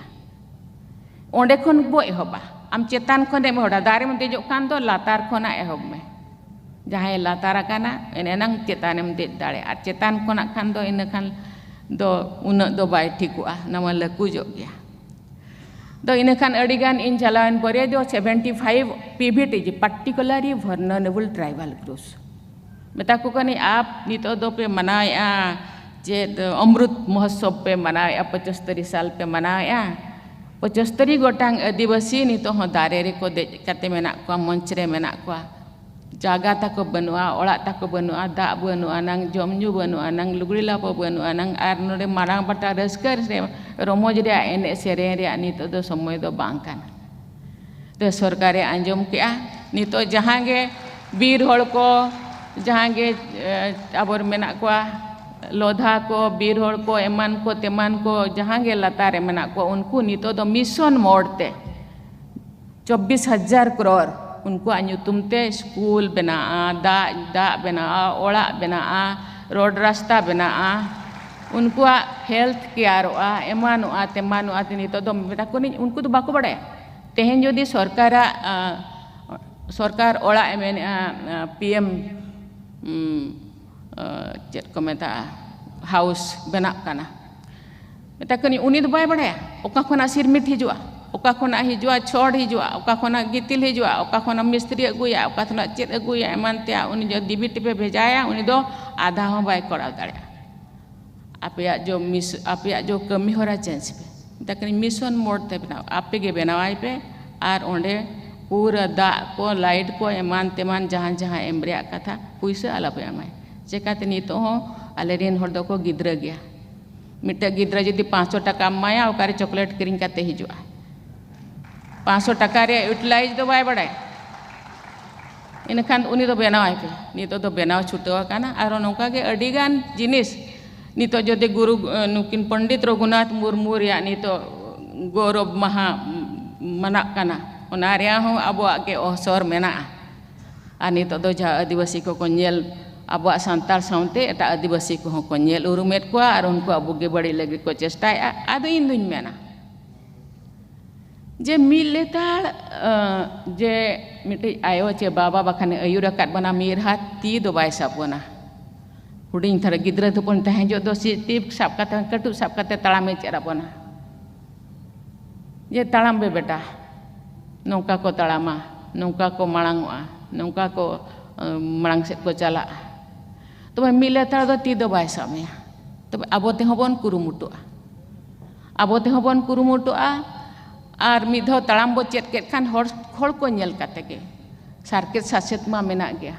ᱚᱸᱰᱮ ᱠᱷᱚᱱ ᱵᱚ ᱮᱦᱚᱵᱟ᱾ ᱟᱢ ᱪᱮᱛᱟᱱ ᱠᱷᱚᱱᱮᱢ ᱮᱦᱚᱵᱟ, ᱫᱟᱨᱮᱢ ᱫᱮᱡᱚᱜ ᱠᱷᱟᱱ ᱫᱚ ᱞᱟᱛᱟᱨ ᱠᱷᱚᱱᱟᱜ ᱮᱦᱚᱵ ᱢᱮ᱾ ᱡᱟᱦᱟᱸᱭ ᱞᱟᱛᱟᱨ ᱟᱠᱟᱱᱟ, ᱮᱱ ᱮᱱᱟᱝ ᱪᱮᱛᱟᱱᱮᱢ ᱫᱮᱡ ᱫᱟᱲᱮᱭᱟᱜᱼᱟ᱾ ᱟᱨ ᱪᱮᱛᱟᱱ ᱠᱷᱚᱱᱟᱜ ᱠᱷᱟᱱ ᱫᱚ ᱤᱱᱟᱹ ᱠᱷᱟᱱ ᱫᱚ ᱩᱱᱟᱹᱜ ᱫᱚ ᱵᱟᱭ ᱴᱷᱤᱠᱚᱜᱼᱟ, ᱚᱱᱟ ᱢᱟ ᱞᱟᱹᱠᱩᱡᱚᱜ ᱜᱮᱭᱟ᱾ ᱛᱚ ᱤᱱᱟᱹᱠᱷᱟᱱ ᱟᱹᱰᱤᱜᱟᱱ ᱤᱧ ᱪᱟᱞᱟᱣᱮᱱ ᱯᱚᱨᱮ ᱫᱚ ᱥᱮᱵᱷᱮᱱᱴᱤ ᱯᱷᱟᱭᱤᱵᱷ ᱯᱤ ᱵᱷᱤ ᱴᱤ ᱡᱤ, ᱯᱟᱨᱴᱤᱠᱩᱞᱟᱨᱞᱤ ᱵᱷᱟᱞᱱᱟᱨᱮᱵᱚᱞ ᱴᱨᱟᱭᱵᱟᱞ ᱜᱨᱩᱯᱥ, ᱢᱮᱛᱟ ᱠᱚ ᱠᱟᱹᱱᱟᱹᱧ, ᱟᱯ ᱱᱤᱛᱚᱜ ᱫᱚᱯᱮ ᱢᱟᱱᱟᱣᱮᱫᱼᱟ ᱪᱮᱫ ᱚᱢᱨᱩᱛ ᱢᱚᱦᱳᱛᱥᱚᱵ ᱯᱮ ᱢᱟᱱᱟᱣᱮᱫᱼᱟ, ᱯᱚᱸᱪᱟᱥᱛᱟᱨᱤ ᱥᱟᱞ ᱯᱮ ᱢᱟᱱᱟᱣᱮᱫᱼᱟ, ᱯᱚᱸᱪᱟᱥᱛᱟᱨᱤ ᱜᱚᱴᱟᱝ ᱟᱹᱫᱤᱵᱟᱹᱥᱤ ᱱᱤᱛᱚᱜ ᱦᱚᱸ ᱫᱟᱨᱮ ᱨᱮᱠᱚ ᱫᱮᱡ ᱠᱟᱛᱮ ᱢᱮᱱᱟᱜ ᱠᱚᱣᱟ, ᱢᱚᱧᱪ ᱨᱮ ᱢᱮᱱᱟᱜ ᱠᱚᱣᱟ, ᱡᱟᱭᱜᱟ ᱛᱟᱠᱚ ᱵᱟᱹᱱᱩᱜᱼᱟ, ᱚᱲᱟᱜ ᱛᱟᱠᱚ ᱵᱟᱹᱱᱩᱜᱼᱟ, ᱫᱟᱜ ᱵᱟᱹᱱᱩᱜᱼᱟ ᱱᱟᱝ, ᱡᱚᱢ ᱧᱩ ᱵᱟᱹᱱᱩᱜᱼᱟ ᱱᱟᱝ, ᱞᱩᱜᱽᱲᱤ ᱞᱟᱯᱚ ᱵᱟᱹᱱᱩᱜᱼᱟ ᱱᱟᱝ, ᱟᱨ ᱱᱚᱰᱮ ᱢᱟᱨᱟᱝ ᱯᱟᱛᱟ ᱨᱟᱹᱥᱠᱟᱹ ᱨᱮ ᱨᱚᱢᱚᱡᱽ ᱨᱮᱭᱟᱜ, ᱮᱱᱮᱡ ᱥᱮᱨᱮᱧ ᱨᱮᱭᱟᱜ ᱱᱤᱛᱚᱜ ᱫᱚ ᱥᱚᱢᱚᱭ ᱫᱚ ᱵᱟᱝ ᱠᱟᱱᱟ᱾ ᱛᱚ ᱥᱚᱨᱠᱟᱨᱮ ᱟᱸᱡᱚᱢ ᱠᱮᱜᱼᱟ, ᱱᱤᱛᱚᱜ ᱡᱟᱦᱟᱸ ᱜᱮ ᱵᱤᱨ ᱦᱚᱲ ᱠᱚ, ᱡᱟᱦᱟᱸ ᱜᱮ ᱮ, ᱟᱵᱚ ᱢᱮᱱᱟᱜ ᱠᱚᱣᱟ, ᱞᱚᱫᱷᱟ ᱠᱚ, ᱵᱤᱨ ᱦᱚᱲ ᱠᱚ, ᱮᱢᱟᱱ ᱠᱚ ᱛᱮᱢᱟᱱ ᱠᱚ, ᱡᱟᱦᱟᱸ ᱜᱮ ᱞᱟᱛᱟᱨ ᱨᱮ ᱢᱮᱱᱟᱜ ᱠᱚᱣᱟ, ᱩᱱᱠᱩ ᱱᱤᱛᱚᱜ ᱫᱚ ᱢᱤᱥᱚᱱ ᱢᱳᱰ ᱛᱮ ᱪᱚᱵᱵᱤᱥ ᱦᱟᱡᱟᱨ ᱠᱨᱳᱨ ᱩᱱᱠᱩᱣᱟᱜ ᱧᱩᱛᱩᱢ ᱛᱮ ᱥᱠᱩᱞ ᱵᱮᱱᱟᱜᱼᱟ, ᱫᱟᱜ, ᱫᱟᱜ ᱵᱮᱱᱟᱜᱼᱟ, ᱚᱲᱟᱜ ᱵᱮᱱᱟᱜᱼᱟ, ᱨᱳᱰ ᱨᱟᱥᱛᱟ ᱵᱮᱱᱟᱜᱼᱟ, ᱩᱱᱠᱩᱣᱟᱜ ᱦᱮᱞᱛᱷ ᱠᱮᱭᱟᱨᱚᱜᱼᱟ, ᱮᱢᱟᱱᱚᱜᱼᱟ, ᱛᱮᱢᱟᱱᱚᱜᱼᱟ᱾ ᱛᱮ ᱱᱤᱛᱚᱜ ᱫᱚ ᱢᱮᱛᱟ ᱠᱚᱣᱟᱞᱤᱧ, ᱩᱱᱠᱩ ᱫᱚ ᱵᱟᱠᱚ ᱵᱟᱲᱟᱭᱟ᱾ ᱛᱮᱦᱮᱧ ᱡᱩᱫᱤ ᱥᱚᱨᱠᱟᱨᱟᱜ, ᱟ, ᱥᱚᱨᱠᱟᱨ ᱚᱲᱟᱜ ᱮ ᱢᱮᱱᱮᱜᱼᱟ, ᱟ, ᱯᱤ ᱮᱢ, ᱩᱢ, ᱟ, ᱪᱮᱫ ᱠᱚ ᱢᱮᱛᱟᱜᱼᱟ, ᱦᱟᱣᱩᱥ ᱵᱮᱱᱟᱜ ᱠᱟᱱᱟ, ᱢᱮᱛᱟ ᱠᱚᱣᱟᱞᱤᱧ, ᱩᱱᱤ ᱫᱚ ᱵᱟᱭ ᱵᱟᱲᱟᱭᱟ ᱚᱠᱟ ᱠᱷᱚᱱᱟᱜ ᱥᱤᱨᱢᱤᱴ ᱦᱤᱡᱩᱜᱼᱟ, ᱚᱠᱟ ᱠᱷᱚᱱᱟᱜ ᱦᱤᱡᱩᱜᱼᱟ ᱪᱷᱚᱲ ᱦᱤᱡᱩᱜᱼᱟ, ᱚᱠᱟ ᱠᱷᱚᱱᱟᱜ ᱜᱤᱛᱤᱞ ᱦᱤᱡᱩᱜᱼᱟ, ᱚᱠᱟ ᱠᱷᱚᱱᱟᱜ ᱢᱤᱥᱛᱨᱤ ᱟᱹᱜᱩᱭᱟ, ᱚᱠᱟ ᱠᱷᱚᱱᱟᱜ ᱪᱮᱫ ᱟᱹᱜᱩᱭᱟ, ᱮᱢᱟᱱ ᱛᱮᱭᱟᱜ᱾ ᱩᱱᱤ ᱡᱚ ᱰᱤᱵᱤ ᱴᱤᱯᱮ ᱵᱷᱮᱡᱟᱭᱟ, ᱩᱱᱤ ᱫᱚ ᱟᱫᱷᱟ ᱦᱚᱸ ᱵᱟᱭ ᱠᱚᱨᱟᱣ ᱫᱟᱲᱮᱭᱟᱜᱼᱟ᱾ ᱟᱯᱮᱭᱟᱜ ᱡᱚ ᱢᱤᱥ-, ᱟᱯᱮᱭᱟᱜ ᱡᱚ ᱠᱟᱹᱢᱤ ᱦᱚᱨᱟ ᱪᱮᱧᱡᱽ ᱯᱮ, ᱢᱮᱛᱟ ᱠᱚᱣᱟᱞᱤᱧ, ᱢᱤᱥᱚᱱ ᱢᱳᱰ ᱛᱮ ᱵᱮᱱᱟᱣ, ᱟᱯᱮ ᱜᱮ ᱵᱮᱱᱟᱣᱟᱭ ᱯᱮ᱾ ᱟᱨ ᱚᱸᱰᱮ ᱯᱩᱨᱟᱹ ᱫᱟᱜ ᱠᱚ, ᱞᱟᱭᱤᱴ ᱠᱚ, ᱮᱢᱟᱱ ᱛᱮᱢᱟᱱ ᱡᱟᱦᱟᱸ ᱡᱟᱦᱟᱸ ᱮᱢ ᱨᱮᱭᱟᱜ ᱠᱟᱛᱷᱟ, ᱯᱩᱭᱥᱟᱹ ᱟᱞᱚᱯᱮ ᱮᱢᱟᱭ᱾ ᱪᱮᱠᱟᱛᱮ ᱱᱤᱛᱚᱜ ᱦᱚᱸ ᱟᱞᱮ ᱨᱮᱱ ᱦᱚᱲ ᱫᱚᱠᱚ ᱜᱤᱫᱽᱨᱟᱹ ᱜᱮᱭᱟ᱾ ᱢᱤᱫᱴᱮᱡ ᱜᱤᱫᱽᱨᱟᱹ ᱡᱩᱫᱤ ᱯᱟᱸᱪᱥᱚ ᱴᱟᱠᱟᱢ ᱮᱢᱟᱭᱟ, ᱚᱠᱟᱨᱮ ᱪᱚᱠᱞᱮᱴ ᱠᱤᱨᱤᱧ ᱠᱟᱛᱮ ᱦᱤᱡᱩᱜᱼᱟ? ᱯᱟᱸᱪᱥᱚ ᱴᱟᱠᱟ ᱨᱮᱭᱟᱜ ᱤᱭᱩᱴᱤᱞᱟᱭᱤᱡᱽ ᱫᱚ ᱵᱟᱭ ᱵᱟᱲᱟᱭᱟ᱾ ᱤᱱᱟᱹᱠᱷᱟᱱ ᱩᱱᱤ ᱫᱚ ᱵᱮᱱᱟᱣᱟᱭ ᱯᱮ᱾ ᱱᱤᱛᱚᱜ ᱫᱚ ᱵᱮᱱᱟᱣ ᱪᱷᱩᱴᱟᱹᱣ ᱟᱠᱟᱱᱟ᱾ ᱟᱨᱚ ᱱᱚᱝᱠᱟ ᱜᱮ ᱟᱹᱰᱤᱜᱟᱱ ᱡᱤᱱᱤᱥ ᱱᱤᱛᱚᱜ ᱡᱩᱫᱤ ᱜᱩᱨᱩ, ᱱᱩᱠᱤᱱ ᱯᱚᱱᱰᱤᱛ ᱨᱚᱜᱷᱩᱱᱟᱛᱷ ᱢᱩᱨᱢᱩ ᱨᱮᱭᱟᱜ ᱱᱤᱛᱚᱜ ᱜᱚᱨᱚᱵᱽ ᱢᱟᱦᱟ ᱢᱟᱱᱟᱜ ᱠᱟᱱᱟ, ᱚᱱᱟ ᱨᱮᱭᱟᱜ ᱦᱚᱸ ᱟᱵᱚᱣᱟᱜ ᱜᱮ ᱚᱣᱥᱚᱨ ᱢᱮᱱᱟᱜᱼᱟ᱾ ᱟᱨ ᱱᱤᱛᱚᱜ ᱫᱚ ᱡᱟᱦᱟᱸ ᱟᱹᱫᱤᱵᱟᱹᱥᱤ ᱠᱚᱠᱚ ᱧᱮᱞ, ᱟᱵᱚᱣᱟᱜ ᱥᱟᱱᱛᱟᱲ ᱥᱟᱶᱛᱮ ᱮᱴᱟᱜ ᱟᱹᱫᱤᱵᱟᱹᱥᱤ ᱠᱚᱦᱚᱸ ᱠᱚ ᱧᱮᱞ ᱩᱨᱩᱢᱮᱫ ᱠᱚᱣᱟ ᱟᱨ ᱩᱱᱠᱩᱣᱟᱜ ᱵᱩᱜᱤ ᱵᱟᱹᱲᱤᱡ ᱞᱟᱹᱜᱤᱫ ᱠᱚ ᱪᱮᱥᱴᱟᱭᱮᱫᱼᱟ᱾ ᱟᱫᱚ ᱤᱧ ᱫᱩᱧ ᱢᱮᱱᱟ ᱡᱮ ᱢᱤᱫ ᱞᱮᱛᱟᱲ, ᱟᱸ, ᱡᱮ ᱢᱤᱫᱴᱤᱡ ᱟᱭᱳ ᱪᱮ ᱵᱟᱵᱟ ᱵᱟᱠᱷᱟᱱᱮ ᱟᱹᱭᱩᱨ ᱟᱠᱟᱫ ᱵᱚᱱᱟ, ᱢᱤᱫ ᱦᱟᱛ ᱛᱤ ᱫᱚ ᱵᱟᱭ ᱥᱟᱵ ᱵᱚᱱᱟ᱾ ᱦᱩᱰᱤᱧ ᱫᱷᱟᱨᱟ ᱜᱤᱫᱽᱨᱟᱹ ᱫᱚᱵᱚᱱ ᱛᱟᱦᱮᱸ ᱡᱚᱜ ᱫᱚ ᱪᱮᱫ ᱛᱤ ᱥᱟᱵ ᱠᱟᱛᱮ, ᱠᱟᱹᱴᱩᱵ ᱥᱟᱵ ᱠᱟᱛᱮ ᱛᱟᱲᱟᱢᱮ ᱪᱮᱫ ᱟᱵᱚᱱᱟ᱾ ᱡᱮ, "ᱛᱟᱲᱟᱢ ᱯᱮ ᱵᱮᱴᱟ, ᱱᱚᱝᱠᱟ ᱠᱚ ᱛᱟᱲᱟᱢᱟ, ᱱᱚᱝᱠᱟ ᱠᱚ ᱢᱟᱲᱟᱝᱚᱜᱼᱟ, ᱱᱚᱝᱠᱟ ᱠᱚ ᱮ, ᱢᱟᱲᱟᱝ ᱥᱮᱫ ᱠᱚ ᱪᱟᱞᱟᱜᱼᱟ", ᱛᱚᱵᱮ ᱢᱤᱫ ᱞᱮᱛᱟᱲ ᱫᱚ ᱛᱤ ᱫᱚ ᱵᱟᱭ ᱥᱟᱵ ᱢᱮᱭᱟ᱾ ᱛᱚᱵᱮ ᱟᱵᱚ ᱛᱮᱦᱚᱸ ᱵᱚᱱ ᱠᱩᱨᱩᱢᱩᱴᱩᱜᱼᱟ, ᱟᱵᱚ ᱛᱮᱦᱚᱸ ᱵᱚᱱ ᱠᱩᱨᱩᱢᱩᱴᱩᱜᱼᱟ᱾ ᱟᱨ ᱢᱤᱫ ᱫᱷᱟᱣ ᱛᱟᱲᱟᱢ ᱵᱚ ᱪᱮᱫ ᱠᱮᱫ ᱠᱷᱟᱱ ᱦᱚᱲ, ᱦᱚᱲ ᱠᱚ ᱧᱮᱞ ᱠᱟᱛᱮ ᱜᱮ, ᱥᱟᱨᱠᱮᱛ ᱥᱟᱥᱮᱛ ᱢᱟ ᱢᱮᱱᱟᱜ ᱜᱮᱭᱟ,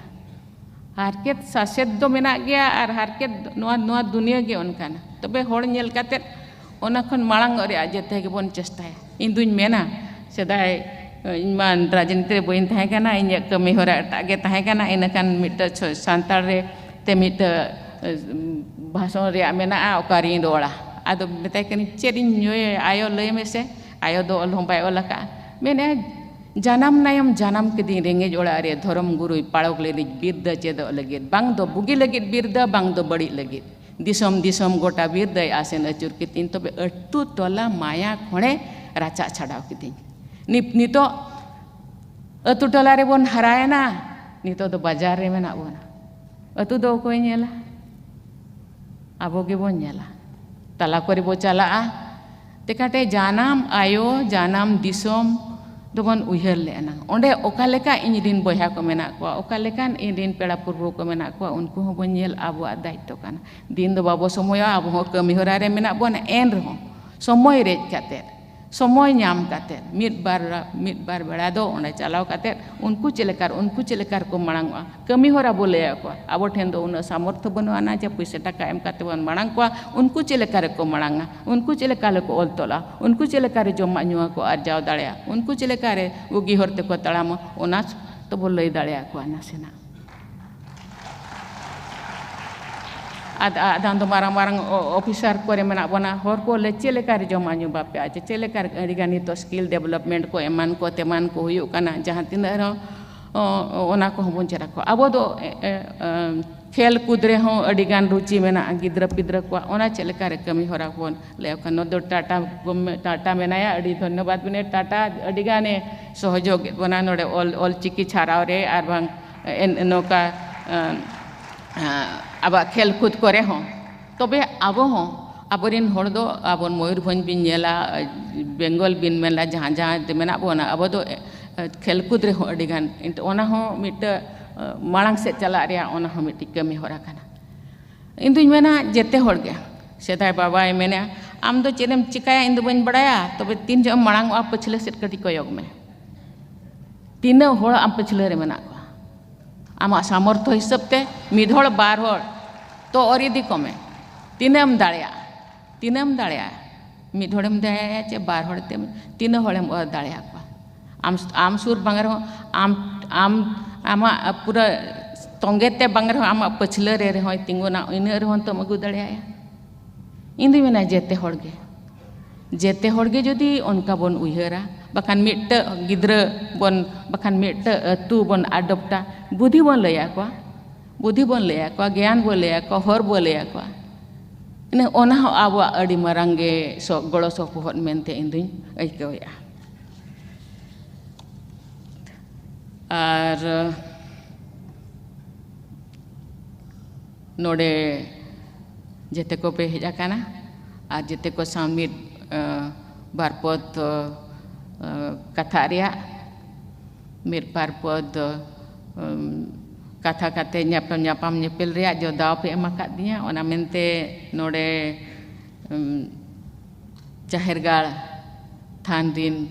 ᱦᱟᱨᱠᱮᱛ ᱥᱟᱥᱮᱛ ᱫᱚ ᱢᱮᱱᱟᱜ ᱜᱮᱭᱟ, ᱟᱨ ᱦᱟᱨᱠᱮᱛ ᱱᱚᱣᱟ, ᱱᱚᱣᱟ ᱫᱩᱱᱤᱭᱟᱹ ᱜᱮ ᱚᱱᱠᱟᱱᱟ᱾ ᱛᱚᱵᱮ ᱦᱚᱲ ᱧᱮᱞ ᱠᱟᱛᱮ ᱚᱱᱟ ᱠᱷᱚᱱ ᱢᱟᱲᱟᱝ ᱚᱜ ᱨᱮᱭᱟᱜ ᱡᱮᱛᱮ ᱜᱮᱵᱚᱱ ᱪᱮᱥᱴᱟᱭᱟ᱾ ᱤᱧ ᱫᱩᱧ ᱢᱮᱱᱟ, ᱥᱮᱫᱟᱭ, ᱤᱧ ᱢᱟ ᱨᱟᱡᱽᱱᱤᱛᱤ ᱨᱮ ᱵᱟᱹᱧ ᱛᱟᱦᱮᱸ ᱠᱟᱱᱟ, ᱤᱧᱟᱹᱜ ᱠᱟᱹᱢᱤ ᱦᱚᱨᱟ ᱮᱴᱟᱜ ᱜᱮ ᱛᱟᱦᱮᱸ ᱠᱟᱱᱟ, ᱤᱱᱟᱹ ᱠᱷᱟᱱ ᱢᱤᱫᱴᱟᱹᱝ ᱪᱷᱚ-, ᱥᱟᱱᱛᱟᱲ ᱨᱮ ᱛᱮ ᱢᱤᱫᱴᱟᱹᱝ, ᱮ, ᱵᱷᱟᱥᱚᱱ ᱨᱮᱭᱟᱜ ᱢᱮᱱᱟᱜᱼᱟ, ᱚᱠᱟᱨᱤᱧ ᱨᱚᱲᱟ᱾ ᱟᱫᱚ ᱢᱮᱛᱟᱭ ᱠᱟᱹᱱᱟᱹᱧ, "ᱪᱮᱫ ᱤᱧ ᱧᱩᱭᱟ ᱟᱭᱳ, ᱞᱟᱹᱭ ᱢᱮᱥᱮ?" ᱟᱭᱳ ᱫᱚ ᱚᱞ ᱦᱚᱸ ᱵᱟᱭ ᱚᱞ ᱟᱠᱟᱫᱼᱟ᱾ ᱢᱮᱱᱮᱫᱼᱟᱭ, "ᱡᱟᱱᱟᱢ ᱱᱟᱭᱚᱢ ᱡᱟᱱᱟᱢ ᱠᱤᱫᱤᱧ ᱨᱮᱸᱜᱮᱡ ᱚᱲᱟᱜ ᱨᱮ, ᱫᱷᱚᱨᱚᱢ ᱜᱩᱨᱩᱭ ᱯᱟᱲᱚᱠ ᱞᱮᱫᱤᱧ ᱵᱤᱨᱫᱟᱹ ᱪᱮᱫᱚᱜ ᱞᱟᱹᱜᱤᱫ, ᱵᱟᱝ ᱫᱚ ᱵᱩᱜᱤ ᱞᱟᱹᱜᱤᱫ ᱵᱤᱨᱫᱟᱹ, ᱵᱟᱝ ᱫᱚ ᱵᱟᱹᱲᱤᱡ ᱞᱟᱹᱜᱤᱫ᱾ ᱫᱤᱥᱚᱢ ᱫᱤᱥᱚᱢ ᱜᱚᱴᱟ ᱵᱤᱨᱫᱟᱹᱭ ᱟᱥᱮᱱ ᱟᱹᱪᱩᱨ ᱠᱤᱫᱤᱧ, ᱛᱚᱵᱮ ᱟᱹᱛᱩ ᱴᱚᱞᱟ ᱢᱟᱭᱟ ᱠᱷᱚᱲᱮ ᱨᱟᱪᱟᱜ ᱪᱷᱟᱰᱟᱣ ᱠᱤᱫᱤᱧ᱾" ᱱᱤᱛ-, ᱱᱤᱛᱚᱜ ᱟᱹᱛᱩ ᱴᱚᱞᱟ ᱨᱮᱵᱚᱱ ᱦᱟᱨᱟᱭᱮᱱᱟ, ᱱᱤᱛᱚᱜ ᱫᱚ ᱵᱟᱡᱟᱨ ᱨᱮ ᱢᱮᱱᱟᱜ ᱵᱚᱱᱟ᱾ ᱟᱹᱛᱩ ᱫᱚ ᱚᱠᱚᱭ ᱧᱮᱞᱟ? ᱟᱵᱚ ᱜᱮᱵᱚᱱ ᱧᱮᱞᱟ᱾ ᱛᱟᱞᱟ ᱠᱚᱨᱮ ᱵᱚ ᱪᱟᱞᱟᱜᱼᱟ, ᱛᱮᱠᱟᱴᱮ ᱡᱟᱱᱟᱢ ᱟᱭᱳ, ᱡᱟᱱᱟᱢ ᱫᱤᱥᱚᱢ ᱫᱚᱵᱚᱱ ᱩᱭᱦᱟᱹᱨ ᱞᱮ ᱟᱱᱟᱝ᱾ ᱚᱸᱰᱮ ᱚᱠᱟ ᱞᱮᱠᱟ ᱤᱧ ᱨᱤᱱ ᱵᱚᱭᱦᱟ ᱠᱚ ᱢᱮᱱᱟᱜ ᱠᱚᱣᱟ, ᱚᱠᱟ ᱞᱮᱠᱟᱱ ᱤᱧ ᱨᱤᱱ ᱯᱮᱲᱟ ᱯᱩᱨᱵᱷᱩ ᱠᱚ ᱢᱮᱱᱟᱜ ᱠᱚᱣᱟ, ᱩᱱᱠᱩ ᱦᱚᱸᱵᱚᱱ ᱧᱮᱞ, ᱟᱵᱚᱣᱟᱜ ᱫᱟᱭᱤᱛᱛᱚ ᱠᱟᱱᱟ᱾ ᱫᱤᱱ ᱫᱚ ᱵᱟᱵᱚ ᱥᱚᱢᱚᱭᱚᱜᱼᱟ, ᱟᱵᱚ ᱦᱚᱸ ᱠᱟᱹᱢᱤ ᱦᱚᱨᱟ ᱨᱮ ᱢᱮᱱᱟᱜ ᱵᱚᱱᱟ, ᱮᱱ ᱨᱮᱦᱚᱸ ᱥᱚᱢᱚᱭ ᱨᱮᱡ ᱠᱟᱛᱮᱫ, ᱥᱚᱢᱚᱭ ᱧᱟᱢ ᱠᱟᱛᱮᱫ, ᱢᱤᱫ ᱵᱟᱨ, ᱢᱤᱫ ᱵᱟᱨ ᱵᱮᱲᱟ ᱫᱚ ᱚᱸᱰᱮ ᱪᱟᱞᱟᱣ ᱠᱟᱛᱮᱫ ᱩᱱᱠᱩ ᱪᱮᱫ ᱞᱮᱠᱟ, ᱩᱱᱠᱩ ᱪᱮᱫ ᱞᱮᱠᱟ ᱨᱮᱠᱚ ᱢᱟᱲᱟᱝ ᱚᱜᱼᱟ, ᱠᱟᱹᱢᱤ ᱦᱚᱨᱟ ᱵᱚ ᱞᱟᱹᱭ ᱟᱠᱚᱣᱟ᱾ ᱟᱵᱚ ᱴᱷᱮᱱ ᱫᱚ ᱩᱱᱟᱹᱜ ᱥᱟᱢᱚᱨᱛᱷᱚ ᱵᱟᱹᱱᱩᱜ ᱟᱱᱟ ᱡᱮ ᱯᱩᱭᱥᱟᱹ ᱴᱟᱠᱟ ᱮᱢ ᱠᱟᱛᱮ ᱵᱚᱱ ᱢᱟᱲᱟᱝ ᱠᱚᱣᱟ᱾ ᱩᱱᱠᱩ ᱪᱮᱫ ᱞᱮᱠᱟ ᱨᱮᱠᱚ ᱢᱟᱲᱟᱝᱟ, ᱩᱱᱠᱩ ᱪᱮᱫ ᱞᱮᱠᱟ ᱨᱮᱠᱚ ᱚᱞ ᱛᱚᱞᱟ, ᱩᱱᱠᱩ ᱪᱮᱫ ᱞᱮᱠᱟ ᱨᱮ ᱡᱚᱢᱟᱜ ᱧᱩᱣᱟᱜ ᱠᱚ ᱟᱨᱡᱟᱣ ᱫᱟᱲᱮᱭᱟᱜᱼᱟ, ᱩᱱᱠᱩ ᱪᱮᱫ ᱞᱮᱠᱟ ᱨᱮ ᱵᱩᱜᱤ ᱦᱚᱨ ᱛᱮᱠᱚ ᱛᱟᱲᱟᱢᱟ, ᱚᱱᱟ ᱛᱚᱵᱚ ᱞᱟᱹᱭ ᱫᱟᱲᱮᱭᱟᱠᱚᱣᱟ ᱱᱟᱥᱮᱱᱟᱜ᱾ ᱟᱫ-, ᱟᱫᱷᱟᱱ ᱫᱚ ᱢᱟᱨᱟᱝ ᱢᱟᱨᱟᱝ ᱚ-, ᱚᱯᱷᱤᱥᱟᱨ ᱠᱚᱨᱮ ᱢᱮᱱᱟᱜ ᱵᱚᱱᱟ, ᱦᱚᱲ ᱠᱚ ᱞᱮ ᱪᱮᱫ ᱞᱮᱠᱟ ᱨᱮ ᱡᱚᱢᱟᱜ ᱧᱩ ᱵᱟᱯᱮ ᱟᱪᱮ, ᱪᱮᱫ ᱞᱮᱠᱟ ᱨᱮ ᱟᱹᱰᱤ ᱜᱟᱱ ᱱᱤᱛᱚᱜ ᱥᱠᱤᱞ ᱰᱮᱵᱷᱞᱚᱯᱢᱮᱱᱴ ᱠᱚ ᱮᱢᱟᱱ ᱠᱚ ᱛᱮᱢᱟᱱ ᱠᱚ ᱦᱩᱭᱩᱜ ᱠᱟᱱᱟ, ᱡᱟᱦᱟᱸ ᱛᱤᱱᱟᱹᱜ ᱨᱮᱦᱚᱸ, ᱚ, ᱚ, ᱚᱱᱟ ᱠᱚᱦᱚᱸ ᱵᱚᱱ ᱪᱮᱫ ᱟᱠᱚᱣᱟ᱾ ᱟᱵᱚ ᱫᱚ, ᱮ, ᱮ, ᱮ, ᱠᱷᱮᱞ ᱠᱩᱫ ᱨᱮᱦᱚᱸ ᱟᱹᱰᱤ ᱜᱟᱱ ᱨᱩᱪᱤ ᱢᱮᱱᱟᱜᱼᱟ ᱜᱤᱫᱽᱨᱟᱹ ᱯᱤᱫᱽᱨᱟᱹ ᱠᱚᱣᱟᱜ, ᱚᱱᱟ ᱪᱮᱫ ᱞᱮᱠᱟ ᱨᱮ ᱠᱟᱹᱢᱤ ᱦᱚᱨᱟ ᱵᱚᱱ ᱞᱟᱹᱭ ᱟᱠᱚᱣᱟ᱾ ᱱᱚᱣᱟ ᱫᱚ ᱴᱟᱴᱟ ᱜᱚᱵᱷᱢᱮ-, ᱴᱟᱴᱟ ᱢᱮᱱᱟᱭᱟ, ᱟᱹᱰᱤ ᱫᱷᱚᱱᱭᱚᱵᱟᱫ ᱵᱤᱱᱟᱹᱭ ᱴᱟᱴᱟ, ᱟᱹᱰᱤ ᱜᱟᱱᱮ ᱥᱚᱦᱚᱡᱳᱜᱽ ᱮᱫ ᱵᱚᱱᱟ ᱱᱚᱰᱮ ᱚᱞ, ᱚᱞ ᱪᱤᱠᱤ ᱪᱷᱟᱨᱟᱣ ᱨᱮ ᱟᱨ ᱵᱟᱝ ᱮᱱ-, ᱱᱚᱝᱠᱟ, ᱮᱸ, ᱮᱸ, ᱟᱵᱚᱣᱟᱜ ᱠᱷᱮᱞ ᱠᱩᱫ ᱠᱚᱨᱮ ᱦᱚᱸ᱾ ᱛᱚᱵᱮ ᱟᱵᱚ ᱦᱚᱸ ᱟᱵᱚᱨᱮᱱ ᱦᱚᱲ ᱫᱚ, ᱟᱵᱚ ᱢᱚᱭᱩᱨᱵᱷᱚᱸᱡᱽ ᱵᱤᱱ ᱧᱮᱞᱟ, ᱵᱮᱝᱜᱚᱞ ᱵᱤᱱ ᱢᱮᱱᱟ, ᱡᱟᱦᱟᱸ ᱡᱟᱦᱟᱸ ᱛᱮ ᱢᱮᱱᱟᱜ ᱵᱚᱱᱟ, ᱟᱵᱚ ᱫᱚ ᱠᱷᱮᱞ ᱠᱩᱫ ᱨᱮᱦᱚᱸ ᱟᱹᱰᱤ ᱜᱟᱱ, ᱮᱱᱛᱮ ᱚᱱᱟ ᱦᱚᱸ ᱢᱤᱫᱴᱟᱹ ᱢᱟᱲᱟᱝ ᱥᱮᱫ ᱪᱟᱞᱟᱜ ᱨᱮᱭᱟᱜ ᱚᱱᱟ ᱦᱚᱸ ᱢᱤᱫᱴᱤᱡ ᱠᱟᱹᱢᱤ ᱦᱚᱨᱟ ᱠᱟᱱᱟ᱾ ᱤᱧ ᱫᱩᱧ ᱢᱮᱱᱟ, ᱡᱮᱛᱮ ᱦᱚᱲ ᱜᱮ, ᱥᱮᱫᱟᱭ ᱵᱟᱵᱟᱭ ᱢᱮᱱᱟ, "ᱟᱢ ᱫᱚ ᱪᱮᱫ ᱮᱢ ᱪᱤᱠᱟᱹᱭᱟ, ᱤᱧ ᱫᱚ ᱵᱟᱹᱧ ᱵᱟᱲᱟᱭᱟ, ᱛᱚᱵᱮ ᱛᱤᱱ ᱡᱚᱦᱚᱜ ᱮᱢ ᱢᱟᱲᱟᱝ ᱚᱜᱼᱟ, ᱯᱟᱹᱪᱷᱞᱟᱹ ᱥᱮᱫ ᱠᱟᱹᱴᱤᱡ ᱠᱚᱭᱚᱜ ᱢᱮ, ᱛᱤᱱᱟᱹᱜ ᱦᱚᱲ ᱟᱢ ᱯᱟᱹᱪᱷᱞᱟᱹ ᱨᱮ ᱢᱮᱱᱟᱜ ᱠᱚᱣᱟ?" ᱟᱢᱟᱜ ᱥᱟᱢᱚᱨᱛᱷᱚ ᱦᱤᱥᱟᱹᱵ ᱛᱮ ᱢᱤᱫ ᱦᱚᱲ, ᱵᱟᱨ ᱦᱚᱲ, ᱛᱚ ᱚᱨ ᱤᱫᱤ ᱠᱚᱢᱮ, ᱛᱤᱱᱟᱹᱜ ᱮᱢ ᱫᱟᱲᱮᱭᱟᱜᱼᱟ, ᱛᱤᱱᱟᱹᱜ ᱮᱢ ᱫᱟᱲᱮᱭᱟᱜᱼᱟ, ᱢᱤᱫ ᱦᱚᱲᱮᱢ ᱫᱟᱲᱮᱭᱟᱭᱟ ᱪᱮ ᱵᱟᱨ ᱦᱚᱲ ᱛᱮ, ᱛᱤᱱᱟᱹᱜ ᱦᱚᱲᱮᱢ ᱚᱨ ᱫᱟᱲᱮᱭᱟᱠᱚᱣᱟ? ᱟᱢ, ᱟᱢ ᱥᱩᱨ ᱵᱟᱝ ᱨᱮᱦᱚᱸ, ᱟᱢ, ᱟᱢ, ᱟᱢᱟᱜ ᱯᱩᱨᱟᱹ ᱛᱚᱸᱜᱮ ᱛᱮ ᱵᱟᱝ ᱨᱮᱦᱚᱸ, ᱟᱢᱟᱜ ᱯᱟᱹᱪᱷᱞᱟᱹ ᱨᱮ ᱨᱮᱦᱚᱸᱭ ᱛᱤᱸᱜᱩᱱᱟ, ᱤᱱᱟᱹᱜ ᱨᱮᱦᱚᱸ ᱛᱚᱢ ᱟᱹᱜᱩ ᱫᱟᱲᱮᱭᱟᱭᱟ᱾ ᱤᱧ ᱫᱩᱧ ᱢᱮᱱᱟ, ᱡᱮᱛᱮ ᱦᱚᱲ ᱜᱮ, ᱡᱮᱛᱮ ᱦᱚᱲ ᱜᱮ ᱡᱩᱫᱤ ᱚᱱᱠᱟ ᱵᱚᱱ ᱩᱭᱦᱟᱹᱨᱟ, ᱵᱟᱠᱷᱟᱱ ᱢᱤᱫᱴᱟᱹ ᱜᱤᱫᱽᱨᱟᱹ ᱵᱚᱱ, ᱵᱟᱠᱷᱟᱱ ᱢᱤᱫᱴᱟᱹ ᱟᱹᱛᱩ ᱵᱚᱱ ᱟᱰᱚᱯᱴᱟ, ᱵᱩᱫᱷᱤ ᱵᱚᱱ ᱞᱟᱹᱭ ᱟᱠᱚᱣᱟ, ᱵᱩᱫᱷᱤ ᱵᱚᱱ ᱞᱟᱹᱭ ᱟᱠᱚᱣᱟ, ᱜᱮᱭᱟᱱ ᱵᱚᱱ ᱞᱟᱹᱭ ᱟᱠᱚᱣᱟ, ᱦᱚᱨ ᱵᱚᱱ ᱞᱟᱹᱭ ᱟᱠᱚᱣᱟ, ᱤᱱᱟᱹ ᱚᱱᱟ ᱦᱚᱸ ᱟᱵᱚᱣᱟᱜ ᱟᱹᱰᱤ ᱢᱟᱨᱟᱝ ᱜᱮ ᱥᱚ-, ᱜᱚᱲᱚ ᱥᱚᱯᱚᱦᱚᱫ ᱢᱮᱱᱛᱮ ᱤᱧ ᱫᱩᱧ ᱟᱹᱭᱠᱟᱹᱣᱮᱫᱼᱟ᱾ ᱟᱨ ᱱᱚᱰᱮ ᱡᱮᱛᱮ ᱠᱚᱯᱮ ᱦᱮᱡ ᱟᱠᱟᱱᱟ ᱟᱨ ᱡᱮᱛᱮ ᱠᱚ ᱥᱟᱶ ᱢᱤᱫ, ᱟᱸ, ᱵᱟᱨ ᱯᱚᱫ, ᱟᱸ, ᱠᱟᱛᱷᱟᱜ ᱨᱮᱭᱟᱜ, ᱢᱤᱫ ᱵᱟᱨ ᱯᱚᱫ, ᱟᱸ, ᱠᱟᱛᱷᱟ ᱠᱟᱛᱮ ᱧᱟᱯᱟᱢ, ᱧᱟᱯᱟᱢ ᱧᱮᱯᱮᱞ ᱨᱮᱭᱟᱜ ᱡᱚ ᱫᱟᱣ ᱯᱮ ᱮᱢ ᱟᱠᱟᱫ ᱫᱤᱧᱟ, ᱚᱱᱟ ᱢᱮᱱᱛᱮ ᱱᱚᱰᱮ, ᱟᱸ, ᱡᱟᱦᱮᱨ ᱜᱟᱲ ᱛᱷᱟᱱ ᱨᱤᱱ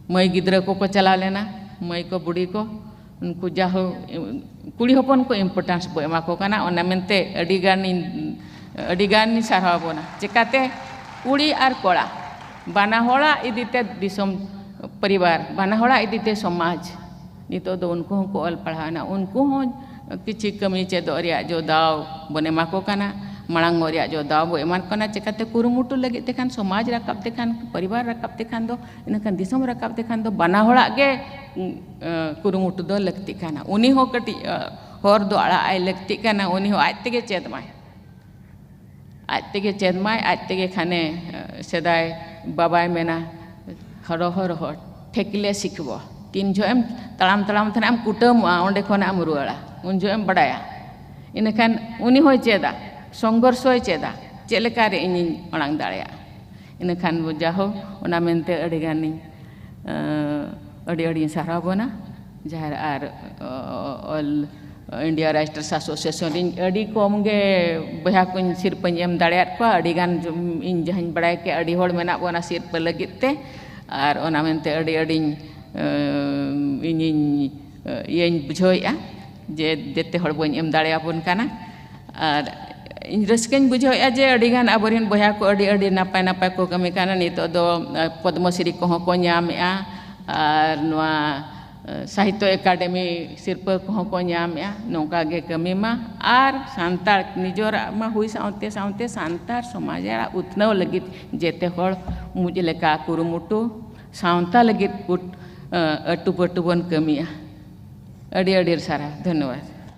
ᱢᱟᱹᱭ ᱜᱤᱫᱽᱨᱟᱹ ᱠᱚᱠᱚ ᱪᱟᱞᱟᱣ ᱞᱮᱱᱟ, ᱢᱟᱹᱭ ᱠᱚ, ᱵᱩᱰᱷᱤ ᱠᱚ, ᱩᱱᱠᱩ ᱡᱟᱦᱳ ᱠᱩᱲᱤ ᱦᱚᱯᱚᱱ ᱠᱚ importance ᱵᱚ ᱮᱢᱟ ᱠᱚ ᱠᱟᱱᱟ, ᱚᱱᱟ ᱢᱮᱱᱛᱮ ᱟᱹᱰᱤ ᱜᱟᱱᱤᱧ, ᱟᱹᱰᱤ ᱜᱟᱱᱤᱧ ᱥᱟᱨᱦᱟᱣ ᱵᱚᱱᱟ᱾ ᱪᱮᱠᱟᱛᱮ? ᱠᱩᱲᱤ ᱟᱨ ᱠᱚᱲᱟ ᱵᱟᱱᱟ ᱦᱚᱲᱟᱜ ᱤᱫᱤᱛᱮ ᱫᱤᱥᱚᱢ, ᱯᱚᱨᱤᱵᱟᱨ, ᱵᱟᱱᱟ ᱦᱚᱲᱟᱜ ᱤᱫᱤᱛᱮ ᱥᱚᱢᱟᱡᱽ, ᱱᱤᱛᱚᱜ ᱫᱚ ᱩᱱᱠᱩ ᱦᱚᱸᱠᱚ ᱚᱞ ᱯᱟᱲᱦᱟᱣ ᱮᱱᱟ, ᱩᱱᱠᱩ ᱦᱚᱸ ᱠᱤᱪᱷᱤ ᱠᱟᱹᱢᱤ ᱪᱮᱫᱚᱜ ᱨᱮᱭᱟᱜ ᱡᱚ ᱫᱟᱣ ᱵᱚᱱ ᱮᱢᱟ ᱠᱚ ᱠᱟᱱᱟ, ᱢᱟᱲᱟᱝᱚᱜ ᱨᱮᱭᱟᱜ ᱡᱚ ᱫᱟᱣ ᱵᱚ ᱮᱢᱟ ᱠᱚ ᱠᱟᱱᱟ᱾ ᱪᱮᱠᱟᱛᱮ? ᱠᱩᱨᱩᱢᱩᱴᱩ ᱞᱟᱹᱜᱤᱫ ᱛᱮᱠᱷᱟᱱ, ᱥᱚᱢᱟᱡᱽ ᱨᱟᱠᱟᱵ ᱛᱮᱠᱷᱟᱱ, ᱯᱚᱨᱤᱵᱟᱨ ᱨᱟᱠᱟᱵ ᱛᱮᱠᱷᱟᱱ ᱫᱚ, ᱤᱱᱟᱹᱠᱷᱟᱱ ᱫᱤᱥᱚᱢ ᱨᱟᱠᱟᱵ ᱛᱮᱠᱷᱟᱱ ᱫᱚ ᱵᱟᱱᱟ ᱦᱚᱲᱟᱜ ᱜᱮ, ᱩᱸ, ᱟᱸ, ᱠᱩᱨᱩᱢᱩᱴᱩ ᱫᱚ ᱞᱟᱹᱠᱛᱤᱜ ᱠᱟᱱᱟ᱾ ᱩᱱᱤ ᱦᱚᱸ ᱠᱟᱹᱴᱤᱡ, ᱟᱸ, ᱦᱚᱨ ᱫᱚ ᱟᱲᱟᱜ ᱟᱭ ᱞᱟᱹᱠᱛᱤᱜ ᱠᱟᱱᱟ, ᱩᱱᱤ ᱦᱚᱸ ᱟᱡ ᱛᱮᱜᱮ ᱪᱮᱫ ᱢᱟᱭ᱾ ᱟᱡ ᱛᱮᱜᱮ ᱪᱮᱫ ᱢᱟᱭ, ᱟᱡ ᱛᱮᱜᱮ ᱠᱷᱟᱱᱮ, ᱟᱸ, ᱥᱮᱫᱟᱭ ᱵᱟᱵᱟᱭ ᱢᱮᱱᱟ, "ᱦᱚᱨᱚ ᱦᱚᱨᱚ ᱦᱚᱲ, ᱴᱷᱮᱠᱞᱮ ᱥᱤᱠᱷᱵᱚ᱾" ᱛᱤᱱ ᱡᱚᱦᱚᱜ ᱮᱢ ᱛᱟᱲᱟᱢ ᱛᱟᱲᱟᱢ ᱛᱮ ᱱᱟᱜ ᱮᱢ ᱠᱩᱴᱟᱹᱢᱚᱜᱼᱟ, ᱚᱸᱰᱮ ᱠᱷᱚᱱᱟᱜ ᱮᱢ ᱨᱩᱣᱟᱹᱲᱟ, ᱩᱱ ᱡᱚᱦᱚᱜ ᱮᱢ ᱵᱟᱰᱟᱭᱟ᱾ ᱤᱱᱟᱹᱠᱷᱟᱱ ᱩᱱᱤ ᱦᱚᱸᱭ ᱪᱮᱫᱟ, ᱥᱚᱝᱜᱷᱚᱨᱥᱚᱭ ᱪᱮᱫᱟ᱾ ᱪᱮᱫ ᱞᱮᱠᱟᱨᱮ ᱤᱧᱤᱧ ᱢᱟᱲᱟᱝ ᱫᱟᱲᱮᱭᱟᱜᱼᱟ᱾ ᱤᱱᱟᱹᱠᱷᱟᱱ ᱵᱚ ᱡᱟᱦᱳ ᱚᱱᱟ ᱢᱮᱱᱛᱮ ᱟᱹᱰᱤ ᱜᱟᱱᱤᱧ ᱟᱹᱰᱤ ᱟᱹᱰᱤᱧ ᱥᱟᱨᱦᱟᱣ ᱵᱚᱱᱟ ᱡᱟᱦᱮᱨ ᱟᱨ ᱚᱞ ᱤᱱᱰᱤᱭᱟ ᱨᱟᱭᱴᱟᱨᱥ ᱮᱥᱳᱥᱤᱭᱮᱥᱚᱱ ᱨᱤᱧ ᱟᱹᱰᱤ ᱠᱚᱢ ᱜᱮ ᱵᱚᱭᱦᱟ ᱠᱚᱧ ᱥᱤᱨᱯᱟᱹᱧ ᱮᱢ ᱫᱟᱲᱮᱭᱟᱫ ᱠᱚᱣᱟ᱾ ᱟᱹᱰᱤ ᱜᱟᱱ ᱤᱧ ᱡᱟᱦᱟᱸᱧ ᱵᱟᱲᱟᱭ ᱠᱮᱫ ᱟᱹᱰᱤ ᱦᱚᱲ ᱢᱮᱱᱟᱜ ᱵᱚᱱᱟ ᱥᱤᱨᱯᱟᱹ ᱞᱟᱹᱜᱤᱫ ᱛᱮ᱾ ᱟᱨ ᱚᱱᱟ ᱢᱮᱱᱛᱮ ᱟᱹᱰᱤ ᱟᱹᱰᱤᱧ ᱤᱧᱤᱧ ᱤᱭᱟᱹᱧ ᱵᱩᱡᱷᱟᱹᱣᱮᱫᱼᱟ ᱡᱮ ᱡᱮᱛᱮ ᱦᱚᱲ ᱵᱟᱹᱧ ᱮᱢ ᱫᱟᱲᱮᱭᱟᱵᱚᱱ ᱠᱟᱱᱟ᱾ ᱟᱨ ᱤᱧ ᱨᱟᱹᱥᱠᱟᱹᱧ ᱵᱩᱡᱷᱟᱹᱣᱮᱫᱼᱟ ᱡᱮ ᱟᱹᱰᱤᱜᱟᱱ ᱟᱵᱚᱨᱮᱱ ᱵᱚᱭᱦᱟ ᱠᱚ ᱟᱹᱰᱤ ᱟᱹᱰᱤ ᱱᱟᱯᱟᱭ ᱱᱟᱯᱟᱭ ᱠᱚ ᱠᱟᱹᱢᱤ ᱠᱟᱱᱟ᱾ ᱱᱤᱛᱚᱜ ᱫᱚ ᱯᱚᱫᱽᱢᱚᱥᱨᱤ ᱠᱚᱦᱚᱸ ᱠᱚ ᱧᱟᱢᱮᱫᱼᱟ ᱟᱨ ᱱᱚᱣᱟ ᱥᱟᱦᱤᱛᱛᱚ ᱮᱠᱟᱰᱮᱢᱤ ᱥᱤᱨᱯᱟᱹ ᱠᱚᱦᱚᱸ ᱠᱚ ᱧᱟᱢᱮᱫᱼᱟ᱾ ᱱᱚᱝᱠᱟ ᱜᱮ ᱠᱟᱹᱢᱤ ᱢᱟ ᱟᱨ ᱥᱟᱱᱛᱟᱲ ᱱᱤᱡᱚᱨᱟᱜ ᱢᱟ ᱦᱩᱭ ᱥᱟᱶᱛᱮ ᱥᱟᱶᱛᱮ ᱥᱟᱱᱛᱟᱲ ᱥᱚᱢᱟᱡᱽ ᱨᱮᱭᱟᱜ ᱩᱛᱱᱟᱹᱣ ᱞᱟᱹᱜᱤᱫ ᱡᱮᱛᱮ ᱦᱚᱲ ᱢᱩᱡ ᱞᱮᱠᱟ ᱠᱩᱨᱩᱢᱩᱴᱩ ᱥᱟᱶᱛᱟ ᱞᱟᱹᱜᱤᱫ ᱟᱹᱴᱩ ᱯᱟᱹᱴᱩ ᱵᱚᱱ ᱠᱟᱹᱢᱤᱭᱟ᱾ ᱟᱹᱰᱤ ᱟᱹᱰᱤ ᱥᱟᱨᱦᱟᱣ, ᱫᱷᱚᱱᱭᱚᱵᱟᱫ᱾